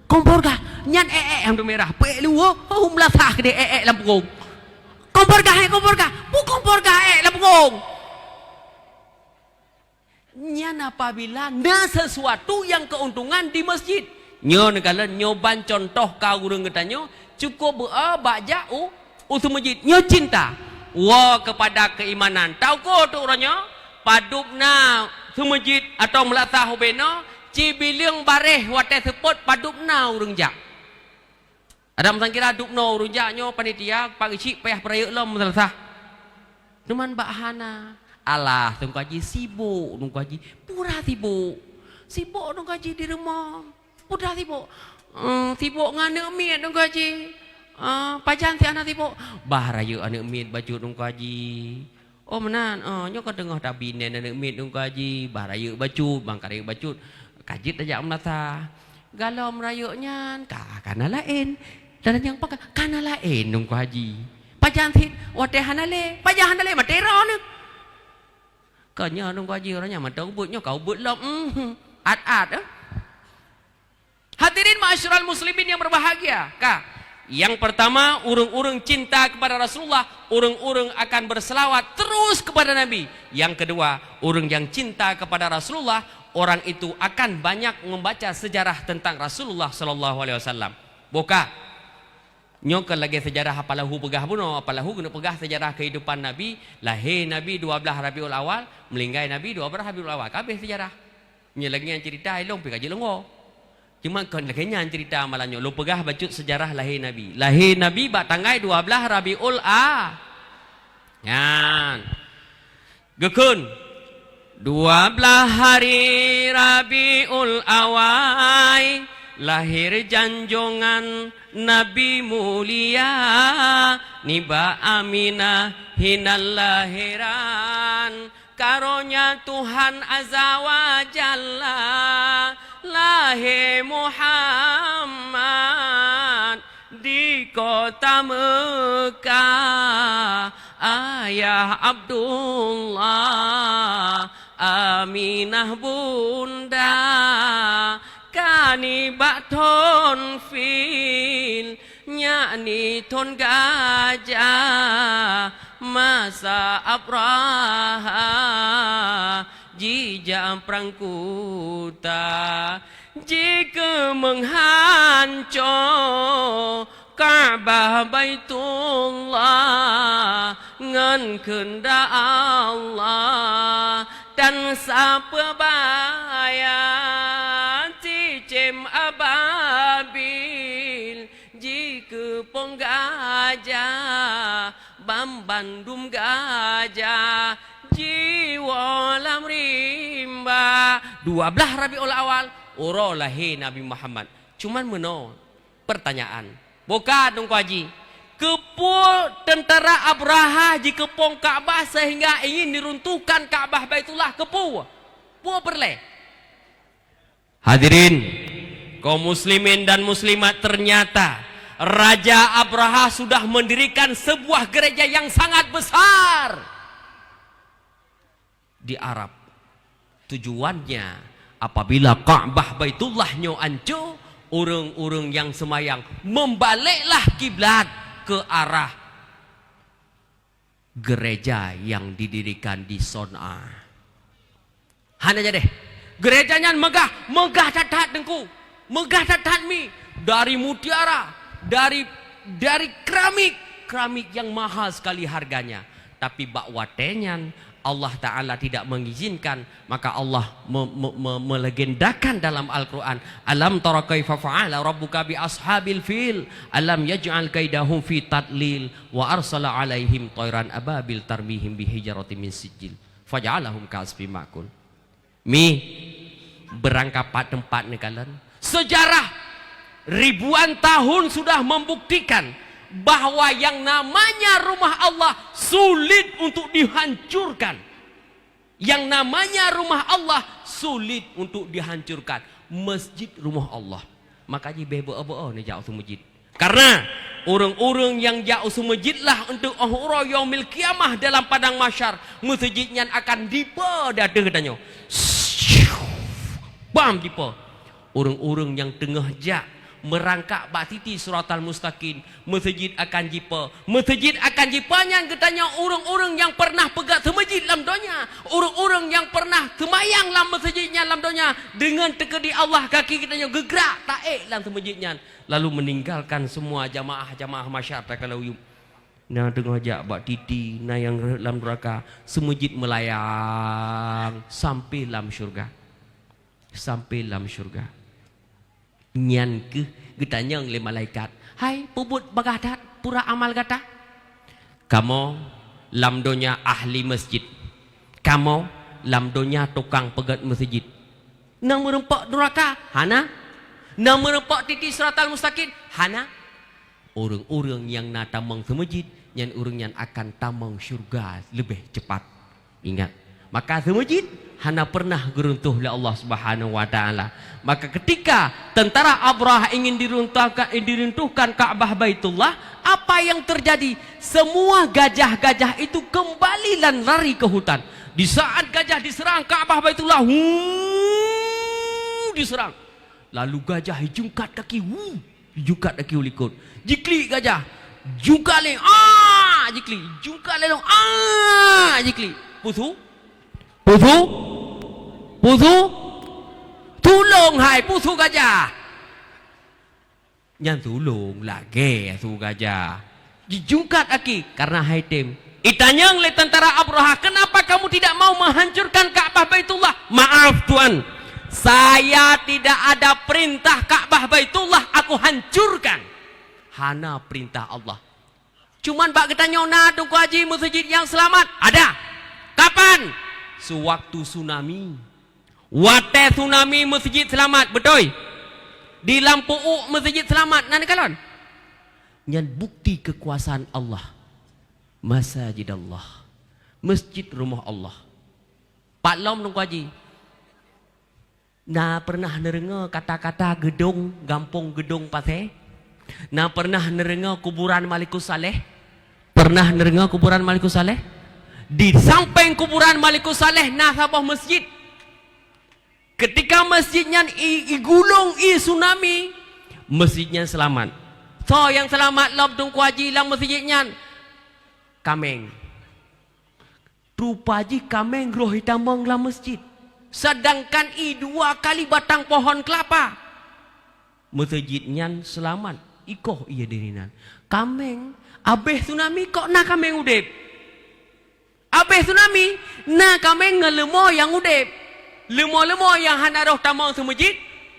Kompor gah. Nyan èk-èk nyang teumeurah. Peuék luweue, oh, meulasah keudéh èk-èk lam pungong. Kompor gah, èk, kompor gah. Peue kompor gah èk lam pungong? Nyan apabila na sesuatu nyang keuntungan di meuseujid. Nyoe neukalon nyoe ban cuntoh keu ureueng geutanyoe, cukôp beu-o bak jak u, u seumeujid. Nyoe cinta. Woe keupada keuimanan. Tauko teuk uroe nyoe, padub na seumeujid atawa meulasah ubé noe, cibileueng bareh watèe seupôt padub na ureueng jak. Adak meusangkira dub noe ureueng jak nyoe panitia, pak geuchik payah peurayeuk lom meusalah. Teuma bak hana. Alah, Teungku Haji sibok, Teungku Haji. Pura sibok. Sibok Teungku Haji di rumoh. Pura sibok. Eh, sibok ngon aneuk miet Teungku Haji. Ah, pajan si hana sibok? Bah rayeuk aneuk miet bacut Teungku Haji. Oh, meunan. Oh, nyoe ka teungoh tabi nyan aneuk miet Teungku Haji, bah rayeuk bacut, ban ka rayeuk bacut, ka jeuet tajak meulasah. Galom rayeuk nyan ka, ka na laén. Dan nyang pakai ka na laén Teungku Haji. Pajan sit watèe hana lé, pajan hana lé maté droeneuh. Ka nyoe Teungku Haji, ureueng nyan mantong ubeut nyoe ka ubeut lom. Mhm. At-at, eh. Hadirin ma'asyiral muslimin yang berbahagia, ka. Yang pertama, ureueng-ureueng cinta kepada Rasulullah, ureueng-ureueng akan berselawat terus kepada Nabi. Yang kedua, ureueng yang cinta kepada Rasulullah, orang itu akan banyak membaca sejarah tentang Rasulullah sallallahu alaihi wasallam. Boh ka. Nyoe kon lagèe seujarah Apalahu peugah bunoe, Apalahu keuneuk peugah seujarah keuhidupan Nabi, lahé Nabi dua blaih Rabiul Awal, meuninggai Nabi dua blaih Rabiul Awal, ka habéh seujarah. Nyoe lagèe nyan ceurita ilong pih ka jeuet lôn woe. Cuma kon lagèe nyan ceurita malam nyoe, lôn peugah bacut seujarah lahé Nabi. Lahé Nabi bak tanggai dua blaih Rabiul A-, nyan. Geukheun, dua blaih hari Rabiul Awai, lahé janjongan Nabi mulia, nibak Aminah hinan lahiran. Karonya Tuhan Azza wa Jalla, lahé Muhammad di kota Meukah, ayah Abdullah, Aminah bunda, ka nibak thon fil, nyak ni thon gajah, masa Abrahah jijak prang kuta. Jikeu meuhanco Ka'bah Baitullah ngon keundak Allah, dan sapeubaya cicém ababil jikeupông gajah, banmandum gajah jiwoe lam rimba. Dua blaih Rabiul Awal, uroe lahé Nabi Muhammad. Cuman meunoe, pertanyaan. Boh ka Teungku Haji, keupeue teuntara Abrahah jikeupông Ka'bah seuhingga ingin diruntuhkan Ka'bah Baitullah? Keupeue? Peue peureulèe? Hadirin, kaum muslimin dan muslimat, ternyata Raja Abrahah sudah mendirikan sebuah gereja yang sangat besar di Arab. Tujuannya, apabila Ka'bah Baitullah nyoe anco, ureueng-ureueng nyang seumayang membaliklah kiblat ke arah gereja yang didirikan di Son'a. Hana jadeh. Gereja nyan megah, megah that-that, Teungku. Megah that-that mi. Dari mutiara, dari, dari keramik, keramik yang mahal sekali harganya. Tapi bak watée nyan, Allah Ta'ala tidak mengizinkan, maka Allah me-, me-, me-, melegendakan dalam Al-Quran, "Alam tara kaifa fa'ala rabbuka bi ashabil fil, alam yaj'al kaidahum fi tadlil, wa arsala alaihim thairan ababil tarmihim bihijaratin min sijil, faja'alahum ka'asfin ma'kul." Mi, beurangkapat teumpat neukalon. Sejarah ribuan tahun sudah membuktikan bahwa yang namanya rumah Allah sulit untuk dihancurkan. Yang namanya rumah Allah sulit untuk dihancurkan. Masjid rumah Allah. Maka jih beh beu-o-beu-o neujak u masjid. Karena ureuëng-ureuëng nyang jak u masjid lah untuk 'oh uroe Yaumil Qiyamah dalam padang mahsyar, masjid nyan akan dipe di ateueh geutanyoe. Bam dipe. Ureuëng-ureuëng nyang teungoh jak meurangkak bak titi siratal mustaqim, masjid akan jipe. Masjid akan jipe nyan geutanyoe ureuëng-ureuëng nyang pernah peugét seumasjid lam donya, ureuëng-ureuëng nyang pernah seumayang lam masjid nyan lam donya, deungon teukeudi Allah kaki geutanyoe geugrak taék lam seumasjid nyan. Lalu meninggalkan semua jamaah-jamaah mahsyar takalon u yup. Na teungoh jak bak titi, na nyang rhot lam nuraka, seumasjid meulayang sampai lam syurga. Sampai lam syurga. Nyan keuh geutanyong lé malaikat, "Hai, peubuet bagah that pura amal gata?" "Kamoe lam donya ahli masjid. Kamoe lam donya tukang peugét masjid." "Na meureumpok nuraka?" "Hana." "Na meureumpok titi siratal mustaqim?" "Hana." Ureuëng-ureuëng nyang na tamong seumasjid, nyan ureuëng nyan akan tamong syurga leubeh cepat. Ingat, maka seumasjid hana pernah geuruntuh lé Allah Subhanahu wa Taala. Maka ketika tentara Abrahah ingin diruntuhkan, diruntuhkan Ka'bah Baitullah, apa yang terjadi? Semua gajah-gajah itu kembali dan lari ke hutan. Di saat gajah diserang Ka'bah Baitullah, huu, diserang. Lalu gajah jingkat kaki, huu, jingkat kaki u likot. Jiklik gajah. Jingkat lé, ah, jiklik. Jingkat lé lom, ah, jiklik. Peue su? Peue su? Peue su? Tulông hai, peue su gajah. Nyan tulông, lagée su gajah. Jijungkat aki, karena hai tem. Itanyong lé tentara Abrahah, "Kenapa kamu tidak mau menghancurkan Ka'bah Baitullah?" "Maaf, Tuan. Saya tidak ada perintah Ka'bah Baitullah aku hancurkan." Hana perintah Allah. Cuman bak geutanyoe na Teungku Haji masjid nyang seulamat? Ada. Kapan? Sewaktu tsunami. Watée tsunami masjid seulamat, beutôi? Di Lampôh Uek masjid seulamat, na neukalon? Nyan bukti kekuasaan Allah. Masajid Allah. Masjid rumoh Allah. Pat lom Teungku Haji. Na pernah neudeungoe kata-kata geudong, gampông geudong pasé? Na pernah neudeungoe kuburan Malikus Saleh? Pernah neudeungoe kuburan Malikus Saleh? Di sampéng kuburan Malikus Saleh na saboh masjid. Ketika masjid nyan i-, igulong ie tsunami, masjid nyan seulamat. Soe nyang seulamat lom Teungku Haji lam masjid nyan? Kaméng. Rupa jih kaméng roh itamong lam masjid, sedangkan ie dua kali batang pohon kelapa. Masjid nyan seulamat, ikoh ie diri nan. Kaméng, abéh tsunami kok na kaméng udeb? Abéh tsunami, na kaméng ngon leumo nyang udeb. Leumo-leumo nyang hana roh tamong seumasjid,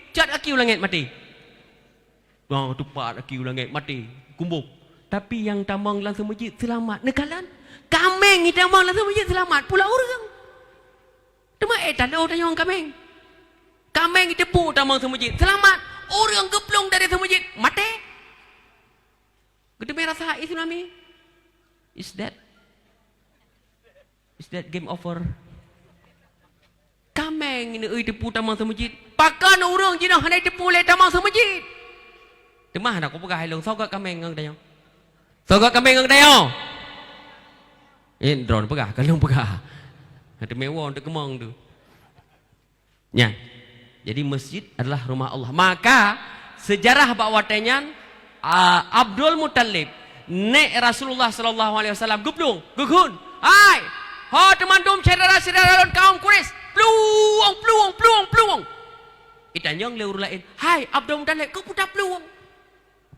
cat aki u langét maté. Nyang teupat aki u langét maté, kumbok. Tapi nyang tamong lam seumasjid seulamat. Neukalon, kaméng itamong lam seumasjid seulamat, pula ureuëng. Teuma éh talo tanyong kaméng. Kaméng iteupu tamong seumasjid seulamat, ureuëng geuplueng dari seumasjid maté. Geuteumé rasa ie tsunami. Is that, is that game over? Kaméng ini, eu, iteupu tamong seumasjid. Pakon ureuëng jinoe hana iteupu lé tamong seumasjid? Teuma hana kupeugah ilong soe göt kaméng ngon tanyoe. Soe göt kaméng ngon tanyoe? Eh, droen peugah, kalon peugah. Teumé woe untuk keumong tu. Nyan. Jadi masjid adalah rumah Allah. Maka sejarah bak watée nyan, a, Abdul Muttalib, nék Rasulullah sallallahu alaihi wasallam geuplueng, geukheun, "Hai, ho teumandum syedara-syedara lôn kaum Quraisy, "Plueng, plueng, plueng, plueng!" Itanyong lé ureueng laén, "Hai Abdul Muthalib, keupeue taplueng?"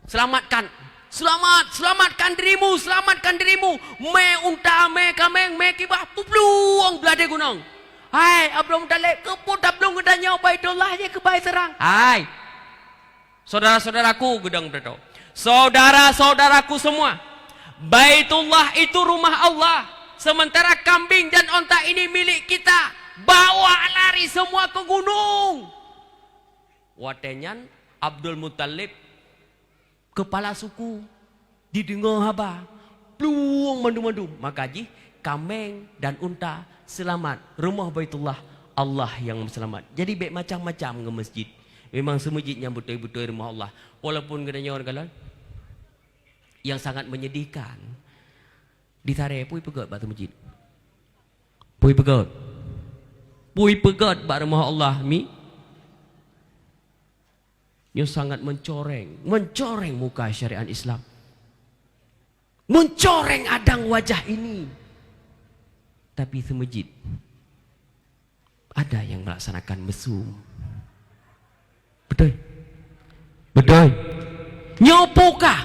"Selamatkan, selamat, selamatkan dirimu, selamatkan dirimu! Mè unta, mè kaméng, mè kibah, peuplueng blah di gunong!" "Hai Abdul Muthalib, keupeue taplueng geutanyoe Baitullah jih keubai seurang?" "Hai saudara-saudaraku," geudong beutôi, "saudara-saudaraku semua, Baitullah itu rumah Allah, sementara kambing dan onta ini milik kita. Bawa lari semua ke gunung!" Watèe nyan Abdul Muthalib, keupala suku, dideungoe haba, plueng mandum-mandum. Maka jih kaméng dan unta seulamat, rumoh Baitullah Allah nyang meuseulamat. Jadi bèk macam-macam ngon meuseujid. Memang seumeujid nyang beutôi-beutôi rumoh Allah. Walaupun geutanyoe kalon, nyang sangat menyedihkan, di Saré peue peugöt bak seumeujid? Peue peugöt? Peue peugöt bak rumoh Allah mi? Nyoe sangat mencoreng, mencoreng muka syariat Islam. Mencoreng adang wajah ini. Tapi seumeujid ada yang melaksanakan mesum. Beutôi? Beutôi? Nyoe peue kah?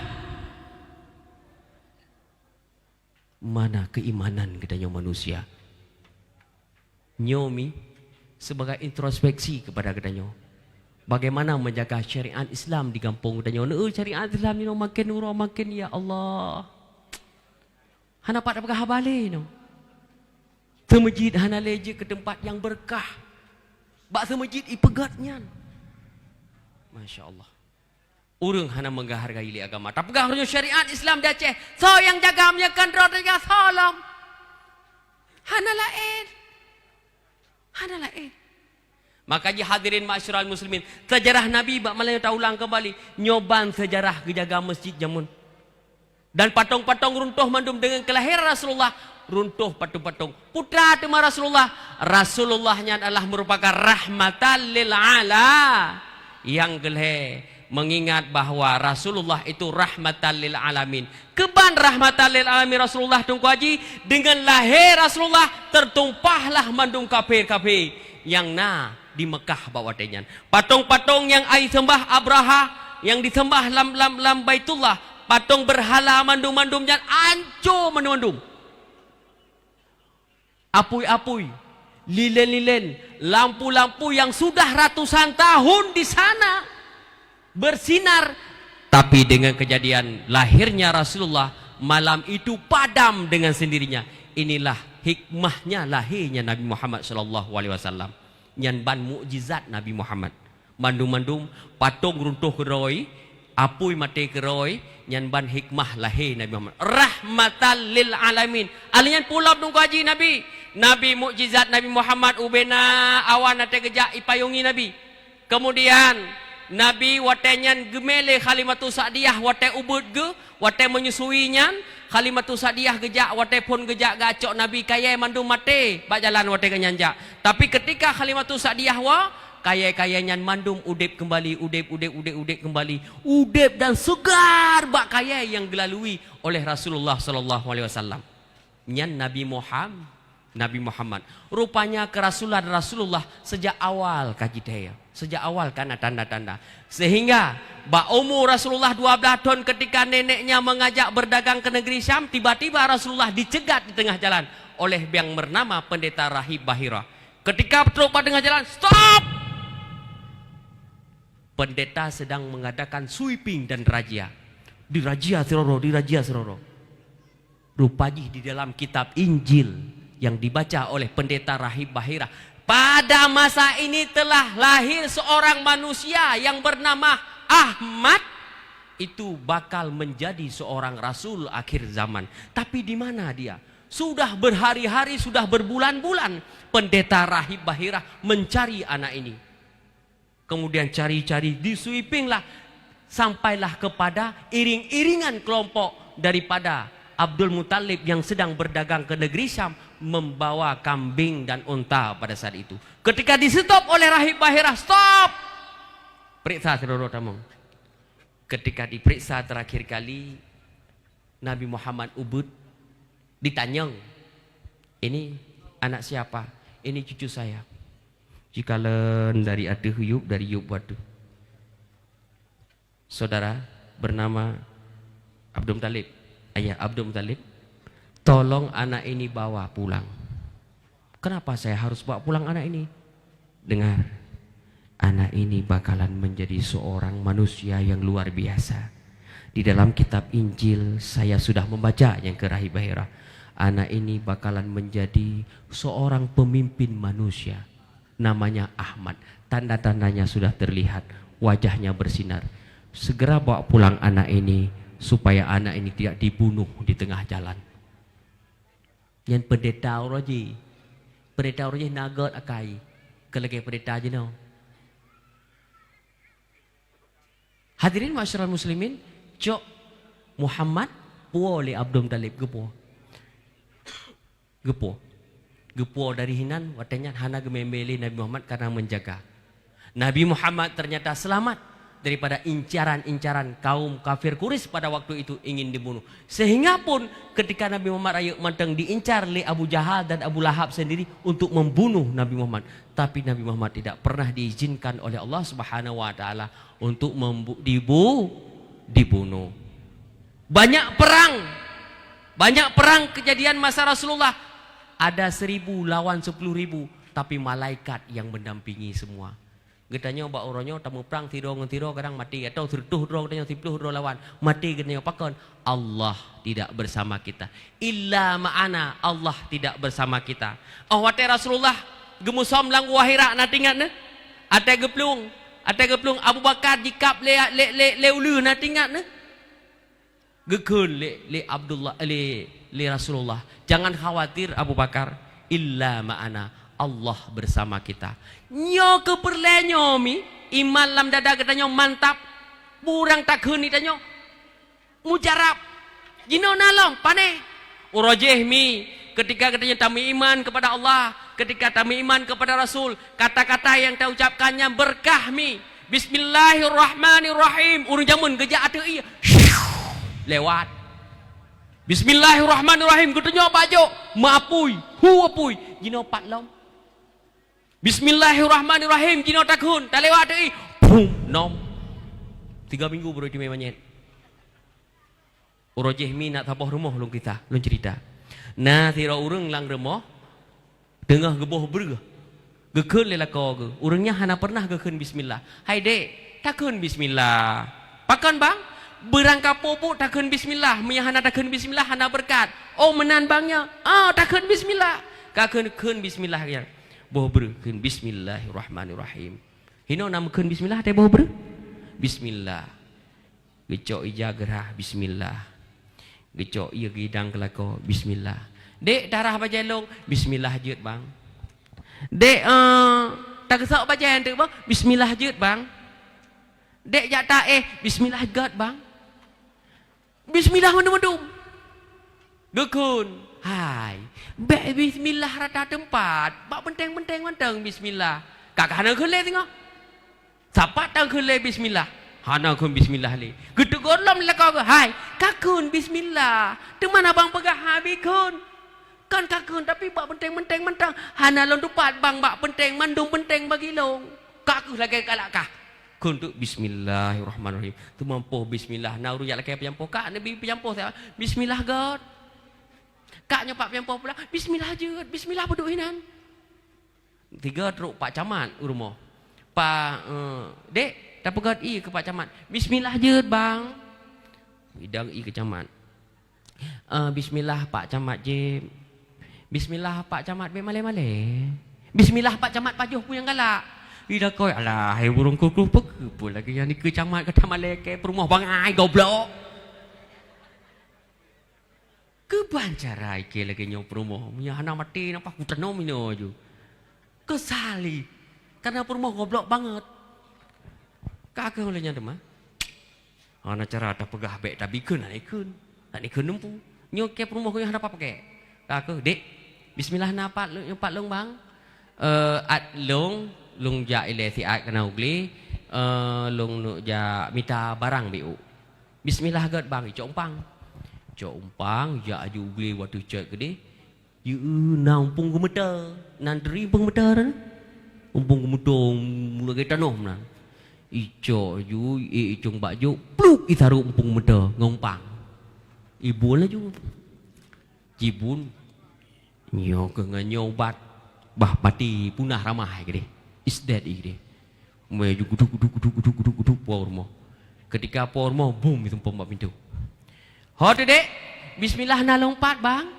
Mana keimanan geutanyoe manusia? Nyoe mi, sebagai introspeksi kepada geutanyoe. Bagaimana menjaga syariat Islam di gampông geutanyoe? Neu syariat Islam nyoe makin uroe makin, ya Allah. Hana pat tapeugah haba lé nyoe. Seumeujid hana lé jeuet keu teumpat nyang beureukat. Bak seumeujid ipeugöt nyan. Masya Allah. Ureueng hana meuhargai lé agama. Tapeugah ureueng syariat Islam di Aceh, soe nyang jaga meunyoe kon droe teuga soe lom? Hana laén. Hana laén. Maka jih hadirin ma'asyiral muslimin, seujarah Nabi bak malam nyoe taulang keumbali. Nyoe ban seujarah geujaga meuseujid jameun. Dan patong-patong runtoh mandum deungon keulahiran Rasulullah, runtoh patong-patong. Peue teuma Rasulullah? Rasulullah nyan adalah merupakan rahmatan lil ala-, nyang geulhèe, mengingat bahwa Rasulullah itu rahmatan lil alamin. Keuban rahmatan lil alamin Rasulullah Teungku Haji, deungon lahé Rasulullah tertumpahlah mandum kafé-kafé nyang na di Meukah bak watèe nyan. Patong-patong nyang ai seumbah Abraha, nyang diseumbah lam, lam, lam Baitullah, patong beurhala mandum-mandum nyan ancô mandum-mandum. Apui-apui, lilén-lilén, lampu-lampu yang sudah ratusan tahun di sana bersinar, tapi dengan kejadian lahirnya Rasulullah, malam itu padam dengan sendirinya. Inilah hikmahnya lahirnya Nabi Muhammad sallallahu alaihi wasallam. Nyan ban mukjizat Nabi Muhammad. Mandum-mandum patong runtoh keudroe, apui maté keudroe, nyan ban hikmah lahé Nabi Muhammad. Rahmatan lil alamin. Ahli nyan peue lom Teungku Haji Nabi. Nabi mukjizat Nabi Muhammad ubena awan watèe geujak ipayungi Nabi. Kemudian, Nabi watèe nyan geumé lé Halimatus Sa'diyah watèe ubeuet geuh, watèe menyusui nyan, Halimatus Sa'diyah geujak, watèe phon geujak geucok Nabi, kayèe mandum maté bak jalan watèe geuh nyan jak. Tapi ketika Halimatus Sa'diyah woe, kayèe-kayèe nyan mandum udép keumbali, udép, udép, udép, udép keumbali. Udép dan segar bak kayèe nyang geulalui oleh Rasulullah sallallahu alaihi wasallam. Nyan Nabi Muham-, Nabi Muhammad. Rupanya keurasulan Rasulullah sejak awal ka jiteupeue, sejak awal ka na tanda-tanda. Sehingga bak umu Rasulullah dua belas thon ketika neneknya mengajak berdagang ke negeri Syam, tiba-tiba Rasulullah dicegat di tengah jalan oleh yang bernama Pendeta Rahib Bahira. Ketika trok bak tengah jalan, "Stop!" Pendeta sedang mengadakan sweeping dan razia. Dirazia sidroe, dirazia sidroe. Rupa jih di dalam kitab Injil yang dibaca oleh Pendeta Rahib Bahira, pada masa ini telah lahir seorang manusia yang bernama Ahmad, itu bakal menjadi seorang rasul akhir zaman. Tapi di mana dia? Sudah berhari-hari, sudah berbulan-bulan Pendeta Rahib Bahira mencari anak ini. Kemudian cari-cari, di-sweeping lah, sampailah kepada iring-iringan kelompok daripada Abdul Muthalib yang sedang berdagang ke negeri Syam, membawa kambing dan unta pada saat itu. Ketika disetop oleh Rahib Bahira, "Stop! Periksa sidroe tamong." Ketika diperiksa terakhir kali, Nabi Muhammad ubeuet, ditanyong, "Ini anak siapa?" "Ini cucu saya." Jikalon dari ateueh yup, dari yup u ateueh. Saudara bernama Abdul Muthalib, ayah Abdul Muthalib, "Tolong anak ini bawa pulang." "Kenapa saya harus bawa pulang anak ini?" "Dengar, anak ini bakalan menjadi seorang manusia yang luar biasa. Di dalam kitab Injil saya sudah membaca yang ke rahib Bahira. Anak ini bakalan menjadi seorang pemimpin manusia. Namanya Ahmad. Tanda-tandanya sudah terlihat. Wajahnya bersinar. Segera bawa pulang anak ini supaya anak ini tidak dibunuh di tengah jalan." Nyan peundeta uroe jih. Peundeta uroe jih na gét akai keu lagée peundeta jinoe. Hadirin ma'asyiral muslimin, cok Muhammad puwoe lé Abdul Muthalib, geupuwoe. Geupuwoe. Geupuwoe dari hinan, watée nyan hana geumé-mé lé Nabi Muhammad karena menjaga. Nabi Muhammad ternyata selamat daripada incaran-incaran kaum kafir Quraisy pada waktu itu ingin dibunuh. Sehingga pun ketika Nabi Muhammad rayeuk mantong diincar lé Abu Jahal dan Abu Lahab sendiri untuk membunuh Nabi Muhammad. Tapi Nabi Muhammad tidak pernah diizinkan oleh Allah Subhanahu wa Taala untuk membu-, dibu-, dibunuh. Banyak perang, banyak perang kejadian masa Rasulullah. Ada seribu lawan sepuluh ribu, tapi malaikat yang mendampingi semua. Geutanyoe bak uroe nyoe tamuprang sidroe ngon sidroe kadang maté, atawa sireutôh droe geutanyoe, siplôh droe lawan, maté geutanyoe. Pakon? Allah tidak bersama kita. Illa ma'ana, Allah tidak bersama kita. Oh, watée Rasulullah geumusom lam Gua Hira, na teuingat neuh? Watée geuplueng, watée geuplueng Abu Bakar jikab lé, lé, lé, lé uleue, na teuingat neuh? Geukheun lé, lé Abdullah, lé, lé Rasulullah, "Jangan khawatir Abu Bakar, illa ma'ana, Allah bersama kita." Nyoe keuh peureulée nyoe mi, iman lam dada geutanyoe mantap, burang takheun geutanyoe mujarab. Jinoe na lom, pane? Uroe jih mi, ketika geutanyoe tameuiman kepada Allah, ketika tameuiman kepada Rasul, kata-kata yang taucapkan nyan beurkah mi. "Bismillahirrahmanirrahim." Ureuëng jameun geujak ateueh ié, lewat. "Bismillahirrahmanirrahim." Geutunyok bak jok, meuapui, hu apui. Jinoe pat lom. "Bismillahirrahmanirrahim." Jinoe takheun, talewat ateueh ié, pum, nom. Tiga minggu baru itimé manyét. Uroe jih mi na saboh rumoh lôn kisah, lôn cerita. Na sidroe ureuëng lam rumoh teungoh geuboh breueh. Geukheun lé lakoe geuh. Ureuëng nyan hana pernah geukheun bismillah. "Hai dek, takheun bismillah." "Pakon bang?" "Beurangkapeue pun takheun bismillah. Meunyo hana takheun bismillah, hana beureukat." "Oh, meunan bang nyoe?" "Oh, takheun bismillah." Ka kheun, kheun bismillah nyan. Boh breueh kheun bismillahirrahmanirrahim. Hinoe na meukheun bismillah, teuboh breueh. Bismillah. Geucok ija geurhah, bismillah. Geucok ié gidang keu lakoe, bismillah. "Dek, tarhah bajée lôn." "Bismillah jeuet, bang." "Dek, eh, tageusok bajée anteuk, bang." "Bismillah jeuet, bang." "Dek, jak taéh." "Bismillah gét, bang." Bismillah mandum-mandum. Geukheun, "Hai, bék bismillah rata teumpat, bak peunteng-peunteng mantong bismillah." Ka, ka hana kheun lé singoh. Sapat takheun lé bismillah, hana kheun bismillah lé. Geutegur lom lakoe geuh, "Hai, ka kheun bismillah, teuma na bang peugah hana kheun? Kan ka kheun, tapi bak peunteng-peunteng mantong, hana lôn tupat bang, bak peunteng, mandum peunteng bagi lôn. Ka kheueh lagée galak kah." Kheun teuk, "Bismillahirrahmanirrahim." Teuma poh bismillah, na ureuëng jak lakée peujampôh, ka neubi peujampôh, "Bismillah gét." Ka nyoe pat peujampôh pulang, "Bismillah jeuet, bismillah peuduek hinan." Tiga trok Pak Camat u rumoh. "Pak, eh, dek, tapeugét ié keu Pak Camat." "Bismillah jeuet, bang." Idang ié keu Camat. "Eh, bismillah Pak Camat jép." "Bismillah Pak Camat, bék malée-malée." "Bismillah Pak Camat pajoh peue nyang galak." Idang koi, "Alah, hai burung kukru, peue keupeue lagée nyan dikeue Camat, gata malée kée peurumoh bangai, goblok." Keuban cara ikée lagée nyoe peurumoh, meunyo hana maté napa kutanom inoe ju. Keusali, karena peurumoh goblok banget. Ka keuh lé nyan teuma. Hana cara tapeugah bék tabikheun, hana ikheun. Hana ikheun numpu. Nyoe kée peurumoh nyoe hana paké. Ka keuh, "Dek, bismillah na pat lôn, pat lôn bang?" "Eh, at lôn, lôn jak ilée siat keunan u glé, eh, lôn neuk jak mita barang beu." "Bismillah gét bang," icok umpang. Cok umpang, jak aju u glé watée cot keudeh. Yeu na umpung geumeuta, nan teurimpeung meuta ran. Umpung keumeutô lagèe tanoh meunan. Icok ju, i icong bak jok, pluk, isarok umpung keumeutô ngon umpang. Ibun laju. Jibun. Nyoe keuh ngon nyoe ubat. Bah pati punah ramah ai keudeh. Is dead ai keudeh. Meuju guduk, guduk, guduk, guduk, guduk, guduk, po rumoh. Ketika po rumoh, bum, iseumpom bak pintoe. "Ho teuh, Dek, bismillah na lôn pat, Bang."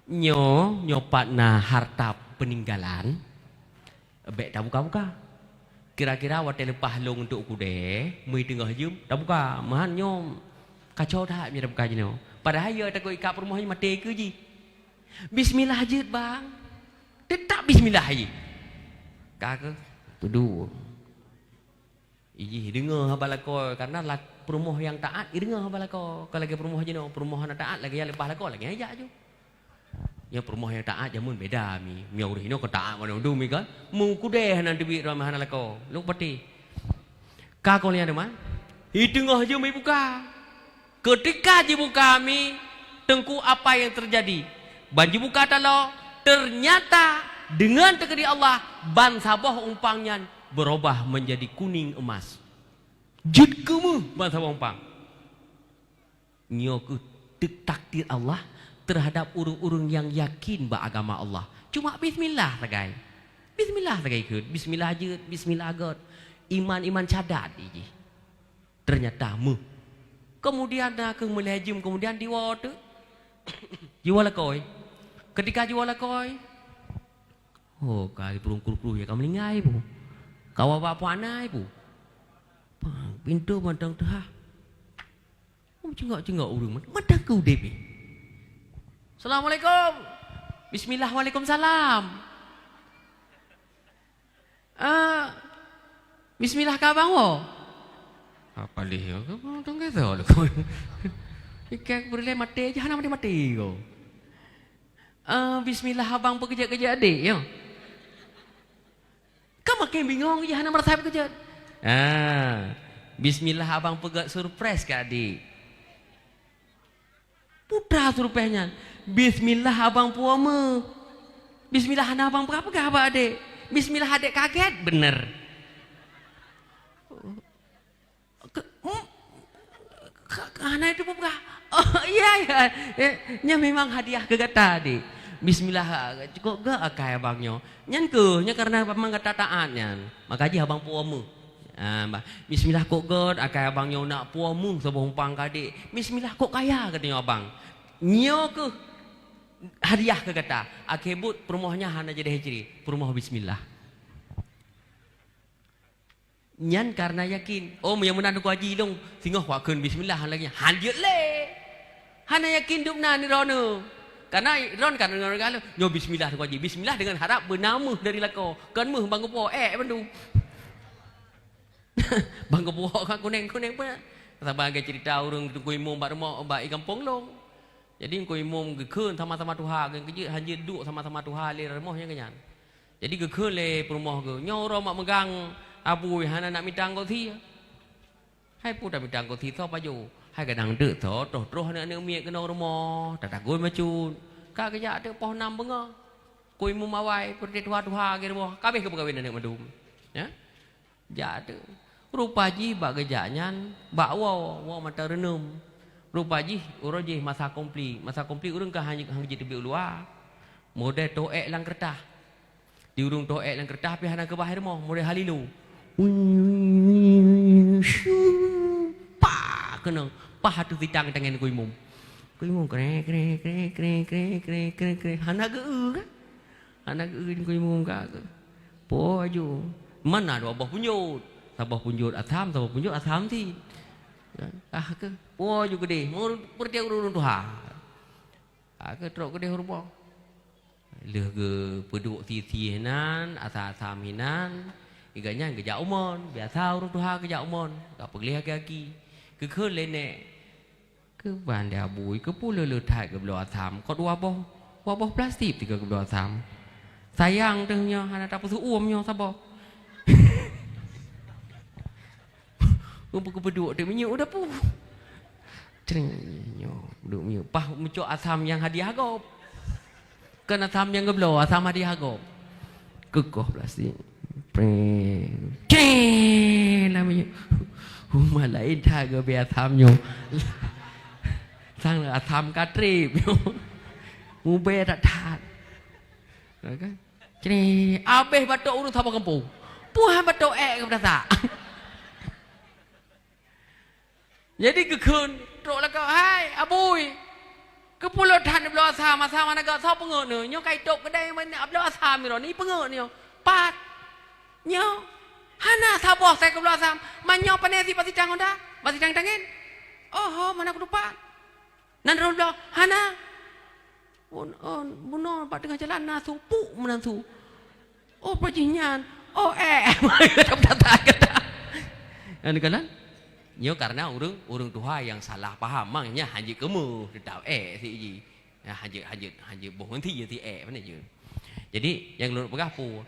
"Nyoe, nyoe pat na harta peninggalan. Bèk tabuka-buka. Kira-kira watèe leupah lôn untuk kudèe, meuteungoh jeuem, tabuka. Meuhan nyoe kacau that meunyoe tabuka jinoe. Padahai ya takot ikat peurumoh nyan maté keu jih." "Bismillah jeuet, Bang." Teutap bismillah jih. Ka keuh, peuduek. Ijih deungoe haba lakoe, karena la-, peurumoh nyang taat ideungoe haba lakoe. Kon lagèe peurumoh jinoe, peurumoh hana taat lagèe nyang leupah lakoe, lagèe nyang jak ju. Nyoe peurumoh nyang taat jameun beda mi. Meunyoe ureueng inoe kon taat mandum mi kan, meukudèe hana teubiet droe hana lakoe. Lôn patéh. Ka kon lheueh teuma, iteungoh jeuem ibuka. Ketika jibuka mi, Teungku, apa yang terjadi? Ban jibuka taloe, ternyata deungon teukeudi Allah, ban saboh umpang nyan berubah menjadi kuning emas. Jeuet keumeuh ban saboh umpang. Nyoe keuh teuk takdir Allah terhadap ureueng-ureueng nyang yakin bak agama Allah. Cuma bismillah sagai. Bismillah sagai kheun. Bismillah jeuet, bismillah göt. Iman-iman syadat jih. Ternyata meuh. Kemudian na keuh meulhèe jeuem kemudian jiwoe teuk. Jiwoe lakoe. Ketika jiwoe lakoe, oh, ka ipeurueng kruh-kruh ya ka meuninggai pu. Ka woe bak puak na pu. Pang, pintoe mantong teuhah. Oh, cengok-cengok ureueng, mantong keu udép, eh. "Assalamualaikum." "Bismillah, waalaikumsalam." "Eh, bismillah ka abang woe?" Apa leh, mantong keu soe lé. Ikan beureulee maté jih, hana maté-maté ko. "Eh, bismillah abang peukeujot-keujot adék, yo." Ka makin bingong jih hana meurasa peukeujot. Ah, bismillah abang peugöt surprise keu adék. Putra surprise nyan. Bismillah abang puwoe meuh. Bismillah hana abang peugah-peugah bak adék. Bismillah adék kaget bener. Ke-, hmm, ka-, ka-, hana itu peugah. Oh, iya, iya. Eh, nyan memang hadiah keu gata, Dik. Bismillah, cukôp gét akai abang nyoe. Nyan keuh, nyan karena memang gata taat nyan. Maka jih abang puwoe meuh. Ah, bah, bismillah kôp gét akai abang nyoe nak puwoe meuh saboh umpang keu adék. Bismillah kôp kaya geutanyoe abang. Nyoe keuh hadiah keu gata. Akhé buet peurumoh nyan hana jadi hijri. Peurumoh bismillah. Nyan karena yakin. Oh, meunyo meunan Teungku Haji lôn, singoh kuakheun bismillah lagèe nyan. Han jeuet lé. Hana yakin dum na nibak droeneuh. Karena droeneuh kan ngon galo, nyoe bismillah Teungku Haji. Bismillah dengan harap beuna meuh dari lakoe. Kon meuh bang geupuwoe, ék bandum. Bang geupuwoe ka kunéng-kunéng peuet. Saban lagèe cerita ureueng Teungku Imum bak rumoh, bak i gampông lôn. Jadi Teungku Imum geukheun sama-sama tuha, geukheun jeuet han jeuet duek sama-sama tuha lé rumoh nyang keu nyan. Jadi geukheun lé peurumoh geuh, "Nyoe uroe mak meugang abui hana nak mita anggô sie." "Hai peue tamita anggô sie soe pajoh?" "Hai kadang deuk soe troh-troh aneuk-aneuk miet keunoe rumoh, tatagôi macut. Ka geujak teuk poh nam beungoh. Teungku Imum awai, peureute tuha-tuha lagèe rumoh, ka abéh geupeukawen aneuk mandum." Ya? Jak teuk. Rupa jih bak geujak nyan, bak woe, woe mata reuneuem. Rupa jih, uroe jih masa konflik. Masa konflik ureueng ka han, han jiteubiet u luwa. Model toh ék lam keureutah. Di ureueng toh ék lam keureutah pih hana keubah rumoh, model halilo. Wing, wing, wing, wing, shuu, pa, keunong. Pah ateueh sitang tangen Teungku Imum. Teungku Imum, krek, krek, krek. Hana geu-eu kan? Hana geu-eu Teungku Imum ka. Po aju. Mana dua boh punjot. Saboh punjot asam, saboh punjot asam cit. Ah, keuh. Po aju keudeh. Mur-, peureute ureueng tuha. Ah, keuh trok keudeh u rumoh. Lheueh geupeuduek sie-sie hinan, asam-asam hinan. Iga nyan geujak umon. Biasa ureueng tuha geujak umon. Ka peugleh aki-aki. Geukheun lé nèk. Keuban di abui, keupeue le-le that geubloe asam, kot dua boh, dua boh plastik tiga geubloe asam. Sayang teuh nyoe, hana tapeuseuuem nyoe saboh. Meunyoe geupeuduek teuk minyeuk u dapu. Cring, nyoe, duek minyeuk. Pah meucok asam nyang hadiah gob. Kon asam nyang geubloe, asam hadiah gob. Keukoh plastik. Preng. Ceng! Lama nyoe. Uma laén that geubri asam nyoe. Sang asam ka trép nyoe. Mubèe that-that. Ya kan? Ceng! Abéh batok ureueng saboh gampông. Puhan batok ék keu peudasa. Jadi geukheun, trok lakoe, "Hai, Abui! Keupeue lôn that neubloe asam, asam hana göt, soe peungeut neuh? Nyoe ka itôb keudè, bloe asam droeneuh, peungeut nyoe." "Pat?" "Nyoe." "Hana saboh asai keu bloe asam. Man nyoe pané si basitang honda, basitang tangen?" "Oh ho, mana keutupat." "Nan droeneuh bloe?" "Hana." "Bun-, oh, bunoe bak teungoh jalan na su, puk meunan su." "Oh, peue jih nyan?" "Oh, ék." Nyan kalon? Nyoe karena ureueng, ureueng tuha nyang salah paham, makanya hanjeuet keumeuh, teutap ék si jih. Ya, hanjeuet, hanjeuet, hanjeuet boh ngon si jih si ék, mana jeuet. Jadi, nyang lôn peugah peue?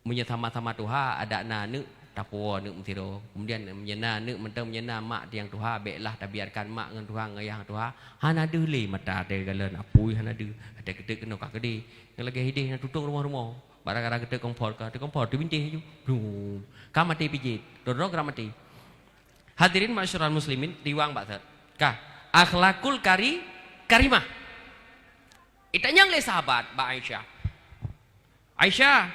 Meunyoe sama-sama tuha, adak na aneuk, tapuwoe aneuk meusidroe. Kemudian, meunyoe na aneuk mantong, meunyoe na mak nyang tuha, béklah tabiarkan mak ngon tuha, ngon ayah tuha. Hana deuh lé mata teukalon, apui hana deuh. Até keuteuk keunoe ka keudeh. Nyang lagèe hideh na tutong rumoh-rumoh. Bara-bara keuteuk kompor ka, teuk kompor teubintéh aju. Blum. Ka maté pijét. Doro-doro ka maté. Hadirin ma'asyiral muslimin, riwang bak that. Ka. Akhlakul kari-, karimah. Itanyong lé sahabat bak Aisyah. "Aisyah,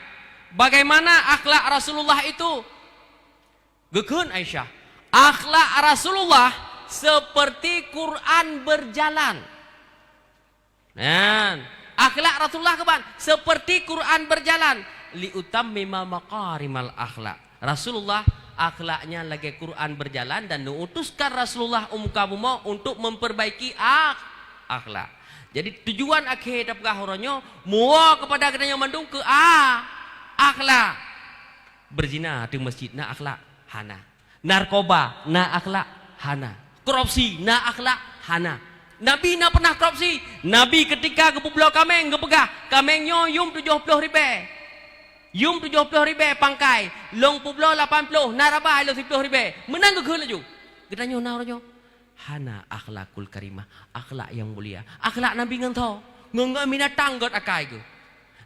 bagaimana akhlak Rasulullah itu?" Geukheun Aisyah, "Akhlak Rasulullah seperti Quran berjalan." Nyan, akhlak Rasulullah keuban seperti Quran berjalan, "Liutammima makarimal akhlak." Rasulullah akhlaknya lagèe Quran berjalan dan diutuskan Rasulullah u muka bumoe untuk memperbaiki ak-, akhlak. Jadi, tujuan akhé tapeugah uroe nyoe, muwoe keupada geutanyoe mandum keu a-, akhlak. Beuzina ateueh masjid na akhlak? Hana. Narkoba na akhlak? Hana. Korupsi na akhlak? Hana. Nabi na pernah korupsi? Nabi ketika geupeubloe kaméng geupeugah, "Kaméng nyoe yum tujoh ploh ribèe. Yum tujoh ploh ribèe pangkai, lôn peubloe lapan ploh, na raba lôn siploh ribèe." Meunan geukheun laju. Geutanyoe na uroe nyoe? Hana akhlakul karimah, akhlak nyang mulia. Akhlak Nabi ngon tho, ngon, ngon binatang göt akai geuh.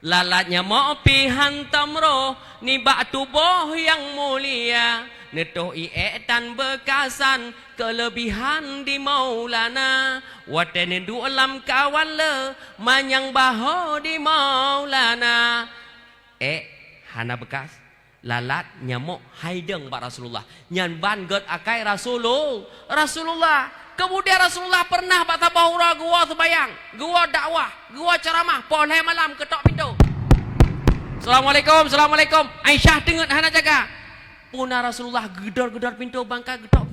Lalat nyamok pih hantom roh nibak tuboh nyang mulia. Neutoh ié tan beukasan keulebihan di Maulana. Watèe neuduek lam kawan le manyang baho di Maulana. Ék hana beukas, lalat, nyamok, hai dong bak Rasulullah. Nyan ban göt akai Rasulu-, Rasulullah. Kemudian Rasulullah pernah bak saboh uroe geuwoe seumayang, geuwoe dakwah, geuwoe ceuramah, poh lhèe malam geutok pintoe. "Assalamualaikum, assalamualaikum." Aisyah teungeut hana jaga. Peue na Rasulullah geudor-geudor pintoe bangka geutok.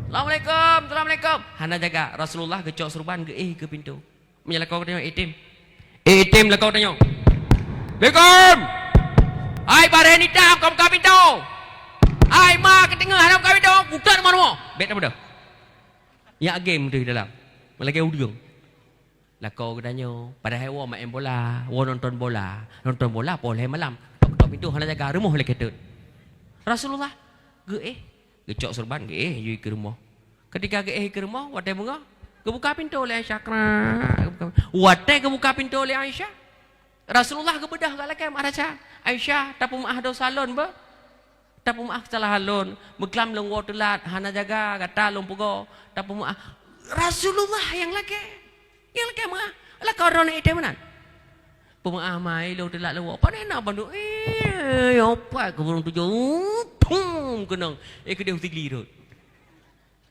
"Assalamualaikum, assalamualaikum." Hana jaga. Rasulullah geucok seureuban geuéh keu pintoe. Meunyoe lakoe geutanyoe item. Eh, item lakoe geutanyoe. "Assalamualaikum. Hai bareh nita, ka buka pintoe. Hai ma keuteungoh, hana buka pintoe, putar rumoh-rumoh." Bèk tapeudeuh. Nyak game deuh dalam. Meulagèe ureueng. Lakoe geutanyoe, padahai woe maén bola, woe nonton bola. Nonton bola poh lhèe malam. Tok-tok pintoe hana jaga, rumoh lé ketot. Rasulullah geuéh, geucok seureuban, geuéh aju keu rumoh. Ketika geuéh keu rumoh, watèe beungoh, geubuka pintoe lé Aisyah, krak, geubuka. Watèe geubuka pintoe lé Aisyah, Rasulullah geubeudôh gak lakèe mak Aisyah. "Aisyah, tapeumeu'ah dosa lôn beuh. Tapeumeu'ah keusalahan lôn. Meuklam lôn woe teulat, hana jaga gata lôn peugoe. Tapeumeu'ah." Rasulullah nyang lakèe. Nyang lakèe meu'ah. Lakoe droeneuh item meunan. "Peumeu'ah ma, lôn teulat lôn woe." Pane na bandum, eh, opat keu burông tujoh. Pum, keunong. Eh, keudeh u Sigli rot.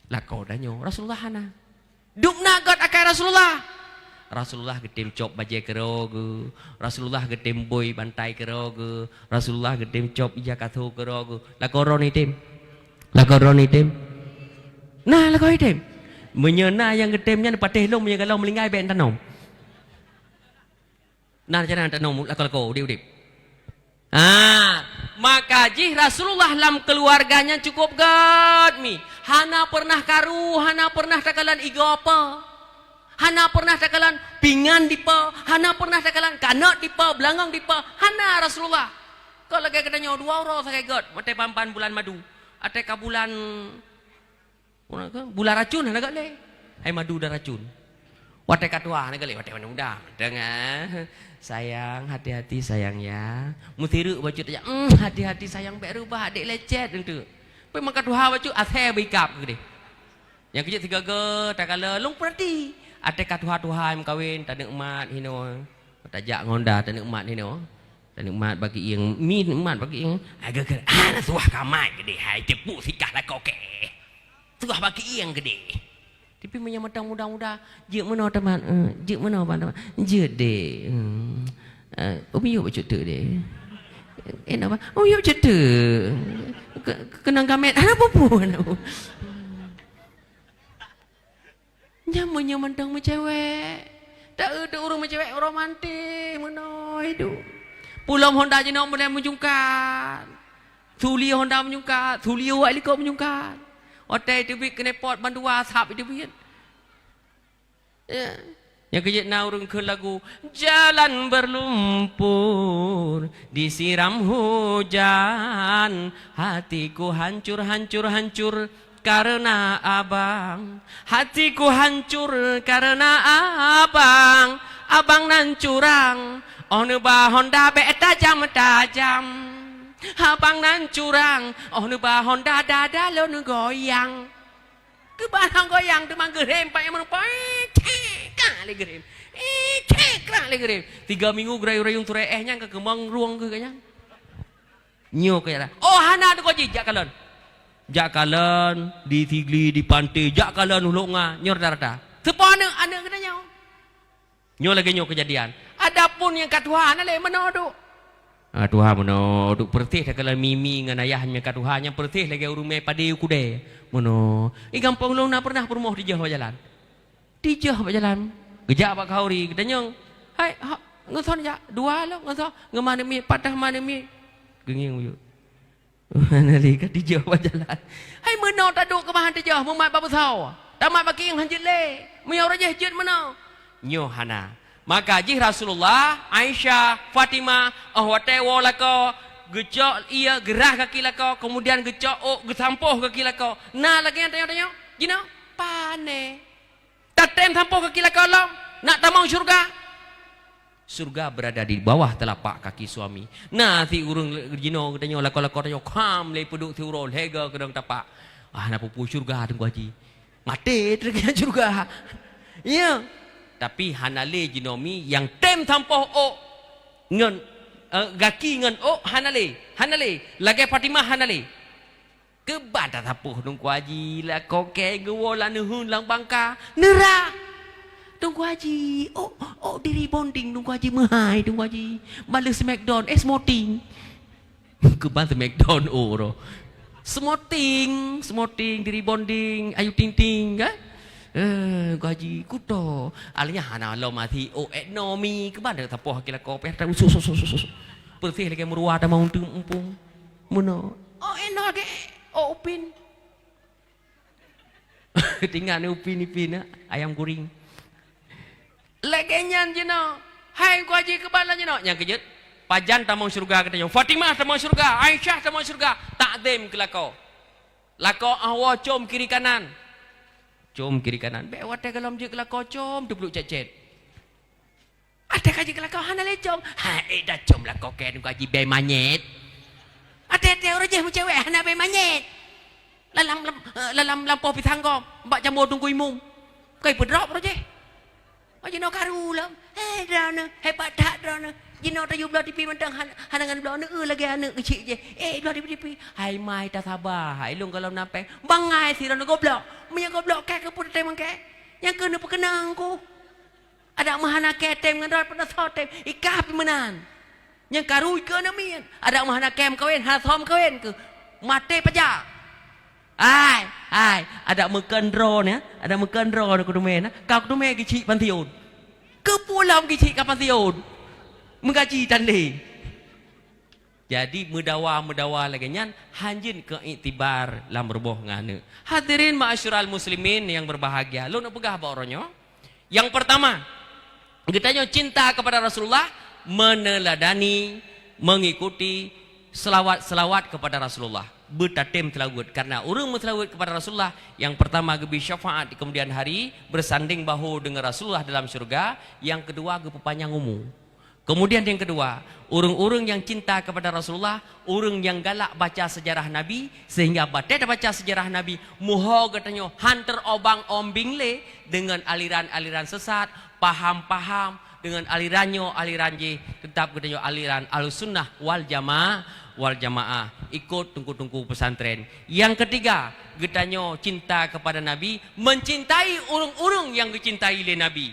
Lakoe tanyoe, Rasulullah hana. Dum na göt akai Rasulullah. Rasulullah geutem cop bajèe keudroe geuh. Rasulullah geutem bôi bantai keudroe geuh. Rasulullah geutem cop ija katho keudroe geuh. Lakoe droeneuh item. Lakoe droeneuh item. Nah, lakoe item. Meunyoe na nyang geutem nyan patéh lôn, meunyoe galom meulinggai bèk tanom. Nah, cara tanom lakoe-lakoe udép-udép. Ah, maka jih Rasulullah lam keuluwarga nyan cukup göt mi. Hana peureunah karu, hana peureunah takalon igoe apa. Hana peureunah takalon pingan dipa, hana peureunah takalon kanot dipa, beulangong dipa. Hana Rasulullah. Kon lagèe geutanyoe dua uroe sagai göt, watèe ban-ban bulan madu. Watèe ka bulan Bulan racun hana göt lé. Hai madu dan racun. Watèe ka tuha, na galak watèe muda. Deungö, "Sayang, hati-hati sayang ya." Meusireuk bacut tajak, "Hmm, hati-hati sayang, bèk reubah, adék lecet enteuk." Pih maka tuha bacut, asèe beuikab keudéh. Nyang keujeuet sigoe-goe takalon, lôn peurati. Watèe ka tuha-tuha meukawen, taneuk mat hinoe. Tajak ngon Honda, taneuk mat hinoe. Taneuk mat bak iéng, mi mat bak iéng. Agak ke, ah, na suah ka mat keudéh, hai, teupuk sikah lakoe kèe. Suah bak iéng keudéh. Tapi meunyoe mantong muda-muda, "Jeuet meunoe teuma, eh, jeuet meunoe ban teuma." "Jeuet, Dek." Hmm. Eh, "Umi yuk bacut teuk, Dek." "Eh, napa?" "Oh, yuk bacut teuk." Ke-, keunong gamet, hana peue-peue. Nyan meunyoe mantong meucewek. Taeu teu ureueng meucewek romantis meunoe duek. Pulom Honda jinoe model meujungkat. Suli Honda meujungkat, suli wak likot meujungkat. Watèe teubiet keuneuk pot bandua sab teubiet. Ya. Nyang keujeuet na ureueng kheun lagu, "Jalan berlumpur, disiram hujan, hatiku hancur, hancur, hancur karena abang. Hatiku hancur karena abang, abang nan curang, oh neuba Honda bèk tajam-tajam. Abang nan curang, oh neuba Honda dada lôn goyang." Keuban han goyang teuma geurhem, pat nyang meurumpok, eh, cek, krak lé geurhem. Eh, cek, krak lé geurhem. Tiga minggu geurayu-rayu surée éh nyan ka keumong rueng geuh nyan. Nyoe keu jalan. Oh, hana teuka jih, jak kalon. Jak kalon, di Sigli, di Panté, jak kalon u Lhok Nga, nyoe rata-rata. Seupôt aneuk, aneuk geutanyoe. Nyoe lagèe nyoe keujadian. Adapun nyang ka tuha hana lé meunoe duek. Ah, tuha meunoe duek, peureuséh takalon mimi ngon ayah nyang ka tuha, nyang peureuséh lagèe ureueng mé padé u keudè. Meunoe. Di gampông lôn na peureunah peurumoh tijôh bak jalan. Tijôh bak jalan. Geujak bak khauri, geutanyong, "Hai, ha, ngon soe neujak?" "Dua lôn ngon soe, ngon ma aneuk miet, pat teuh ma aneuk miet." Geungieng u yue. Hana lé ka tijôh bak jalan. Hai meunoe taduek keu bahan tijôh, mumat bak beusoe. Tamat bak kieng han jeuet lé. Meunyoe uroe jéh jeuet meunoe. Nyoe hana. Maka jih Rasulullah, Aisyah, Fatimah, óh watèe woe lakoe, geucok ie, geurah gaki lakoe, keumudian geucok ôk, geusampôh gaki lakoe. Na lagèe nyan tanyoe-tanyoe? Jinoe? Pane. Tatém sampôh gaki lakoe lom, nak tamong syeuruga. Syeuruga beurada di bawah teulapak kaki suami. Na si ureueng jinoe geutanyoe, lakoe-lakoe tanyoe, kham lé peuduek siuroe, lhèe goe keudong tapak. Ah, na peue-peue syeuruga Teungku Haji. Maté teuk nyan syeuruga. Ya. Tapi hana lé jinoe mi nyang tém sampôh ôk ngon, eh, gaki ngon ôk hana lé. Hana lé. Lagèe Fatimah hana lé. Keuban tasapoh Teungku Haji, lakoe kèe geuwoe lam neuheun lam bangka, neurah. Teungku Haji, oh, oh, di rebonding Teungku Haji meuhai Teungku Haji. Baleue smackdown, eh, smoting. Keuban smackdown, oh, roh. Smoting, smoting, di rebonding, Ayu Ting Ting, kan? Eh, Teungku Haji, kuto. Alanya hana lom até, oh, ekonomi, keuban tasapoh aki lakoe, payah ta usus, usus, usus, usus. Peureuséh lagèe meuruwa tamong teumpung. Meunoe. Oh, eno deh. Oh, Upin. Tinggai ni Upin Ipin, eh, ayam goreng. Lagèe nyan jinoe. Hai Teungku Haji, keuban lom jinoe. Nyang keujeuet, pajan tamong syeuruga geutanyoe. Fatimah tamong syeuruga, Aisyah tamong syeuruga. Takzim keu lakoe. Lakoe ah woe com kiri kanan. Com kiri kanan. Bèk watèe gohlom jeuet keu lakoe com, teupluek cét-cét. Watèe ka jeuet keu lakoe hana lé com. Ha, eh, dah com lakoe kèe Teungku Haji bèe manyét. Watèe-watèe uroe jéh meucewek hana bèe manyét. Lalam, lam, eh, lalam lampôh pisang gom, bak jambo Teungku Imum. Kai peudrop uroe jéh. Oh, jinoe karu lom. Eh, droeneuh, hebat that droeneuh. Jinoe tayue bloe tipi mantong han-, hana ngon bloe aneuk, eh, lagèe aneuk keuchik jéh. Eh, bloe tipi-tipi. Hai mai tasaba, hai lôn gohlom na péng. Bangai sidroe goblok. Meunyoe goblok kèe keupeue tém kèe. Nyang keuh neupeukeunong ku. Adak meuhana kèe tém ngon droe, peunasoe tém, i kah pih meunan. Nyang karu i keu aneuk miet, adak meuhana kèe meukawen, hana soe meukawen keuh. Maté paja. Hai, hai, adak meukheun droeneuh, adak meukheun droeneuh keuteumé na, ka keuteumé geuchik pansiun. Keupeue lom geuchik ka pansiun? Meugaji tan lé. Jadi, meudawa-meudawa lagèe nyan hanjeuet keu iktibar lam ruboh ngon aneuk. Hadirin ma'asyiral muslimin nyang berbahagia, lôn peugah bak uroe nyoe. Nyang peurtama, geutanyoe cinta kepada Rasulullah, meneladani, mengikuti selawat-selawat kepada Rasulullah. beutatem seulaweuet. Karena ureuëng meuseulaweuet kepada Rasulullah, yang pertama geubri syafaat di kemudian hari, bersanding bahu dengan Rasulullah dalam syurga, yang kedua geupeupanyang umu. Kemudian yang kedua, ureuëng-ureuëng yang cinta kepada Rasulullah, ureuëng yang galak baca sejarah Nabi, sehingga batée tabaca sejarah Nabi, muho geutanyoe han teurobang-ombing lé dengan aliran-aliran sesat, paham-paham, dengan aliran nyoe, aliran jih, tetap geutanyoe aliran Ahlussunnah wal Jama-, wal Jamaah, ikut teungku-teungku pesantren. Yang ketiga, geutanyoe cinta kepada Nabi, mencintai ureuëng-ureuëng yang geucintai lé Nabi.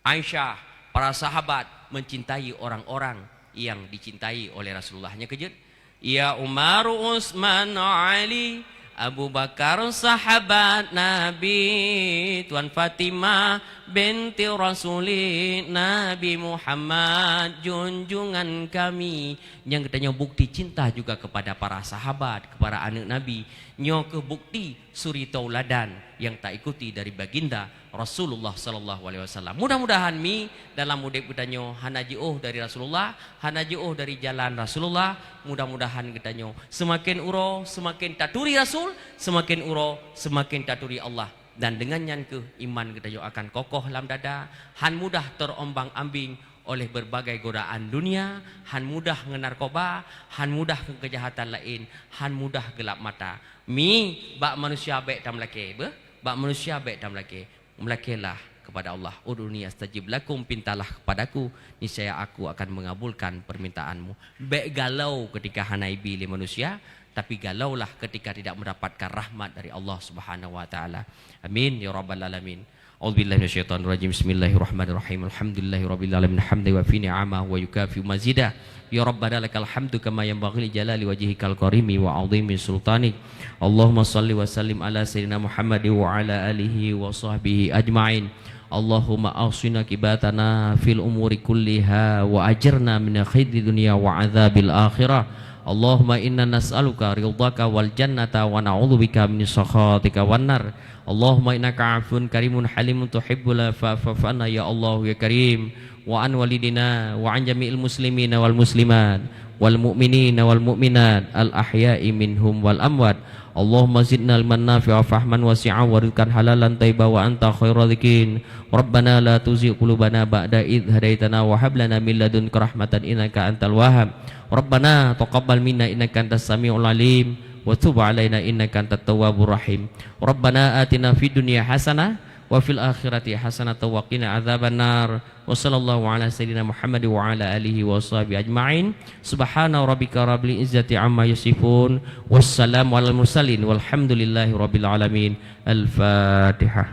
Aisyah, para sahabat mencintai orang-orang yang dicintai oleh Rasulullah. Nyang keujeuet, ya Umar, Utsman, Ali, Abu Bakar, sahabat Nabi, Tuan Fatimah binti Rasuli, Nabi Muhammad, junjungan kami. Nyang geutanyoe bukti cinta juga kepada para sahabat, kepada aneuk Nabi. Nyoe keuh bukti suri tauladan yang taikuti dari baginda Rasulullah sallallahu alaihi wasallam. Mudah-mudahan mi dalam udeb geutanyoe hana jiôh dari Rasulullah, hana jiôh dari jalan Rasulullah. Mudah-mudahan geutanyoe seumaken uroe seumaken taturi Rasul, seumaken uroe seumaken taturi Allah. Dan dengan nyan keuh iman geutanyoe akan kokoh lam dada, han mudah teurombang-ambing oleh berbagai godaan dunia, han mudah ngon narkoba, han mudah ngon keujahatan laén, han mudah geulap mata. Mi, bak manusia bék tameulakée, beuh? Bak manusia bék tameulakée. Meulakée lah kepada Allah. "Ud'uni astajib lakum," pintalah kepada-Ku, niscaya Aku akan mengabulkan permintaanmu. Bék galau ketika hana ibi lé manusia, tapi galaulah ketika tidak mendapatkan rahmat dari Allah Subhanahu wa Taala. Amin ya rabbal alamin. A'udzubillahi minasyaitonirrajim. Bismillahirrahmanirrahim. Alhamdulillahirabbil alamin. Hamdan yuwafi ni'amahu wa yukafi'u mazidah. Ya Rabbana lakal hamdu kama yanbaghi li jalali wajhikal karimi wa 'azimi sultanik. Allahumma shalli wa sallim ala sayyidina Muhammad wa ala alihi wa sahbihi ajma'in. Allahumma ahsin aqibatana fil umuri kulliha wa ajirna min khizyi dunya wa adzabil akhirah. Allahumma inna nas'aluka ridhaka wal jannata wa na'udzubika min sakhatika wan nar. Allahumma innaka 'afuwun karimun halimun tuhibbul 'afwa fa'fu 'anna ya Allah ya Karim, wa an walidina wa an jami'il muslimina wal muslimat, wal mu'minina wal mu'minat, al ahya'i minhum wal amwat. Allahumma zidna ilman nafi'a, fahman wasi'a, wa rizqan halalan thayyiba, wa anta khairur raziqin. Rabbana la tuzigh qulubana ba'da idh hadaitana wa hab lana min ladunka rahmatan innaka antal wahhab. Rabbana taqabbal minna innaka antas samiul alim, wa tub alaina innaka antat tawwabur rahim. Rabbana atina fid dunya hasanah wa fil akhirati hasanah wa qina adzabannar. Wa sallallahu ala sayyidina Muhammad wa ala alihi wa sahbihi ajma'in. Subhana rabbika rabbil izzati amma yasifun. Wassalamu alal mursalin walhamdulillahi rabbil alamin. Al-Fatihah.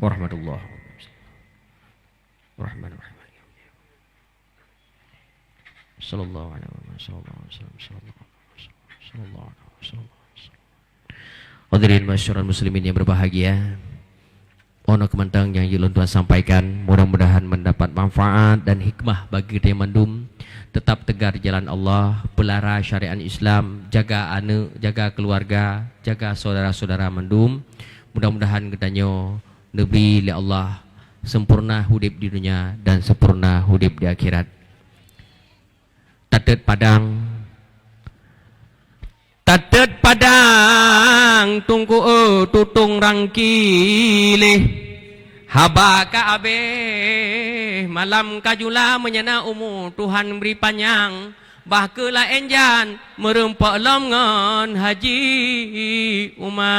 Warahmatullahi wabarakatuh. Rahman Rahim. Sallallahu alaihi wasallam, sallallahu alaihi wasallam, sallallahu alaihi wasallam, sallallahu alaihi wasallam. Hadirin masyarakat muslimin yang berbahagia, ono keumantong nyang jeuet lôn tuan sampaikan, mudah-mudahan mendapat manfaat dan hikmah bagi kita mandum. Tetap tegar di jalan Allah, pelara syariat Islam, jaga aneuk, jaga keluarga, jaga saudara-saudara mandum. Mudah-mudahan geutanyoe neubri lé Allah sempurna udeb di dunia dan sempurna udeb di akhirat. Tatet padang, tatet padang, tungku e tutong rangki leh. Haba ka abeh, malam ka jula, meunyo na umu Tuhan bri panyang. Bah keu laén jan, meureumpok lom ngon Haji Uma.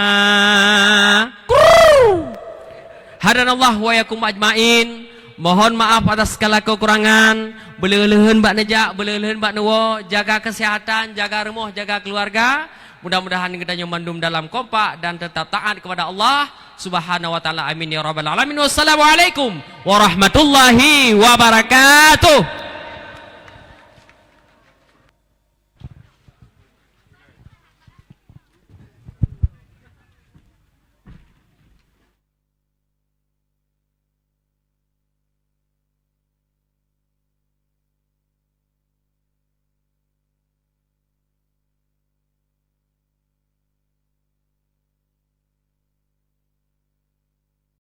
Hadanallah wa iyyakum ajmain. Mohon maaf atas segala kekurangan. Beuleuh-leuheun bak neujak, beuleuh-leuheun bak neuwoe. Jaga kesehatan, jaga rumoh, jaga keluarga. Mudah-mudahan geutanyoe mandum dalam kompak dan tetap taat kepada Allah Subhanahu wa Taala. Amin ya rabbal alamin. Wassalamualaikum warahmatullahi wabarakatuh.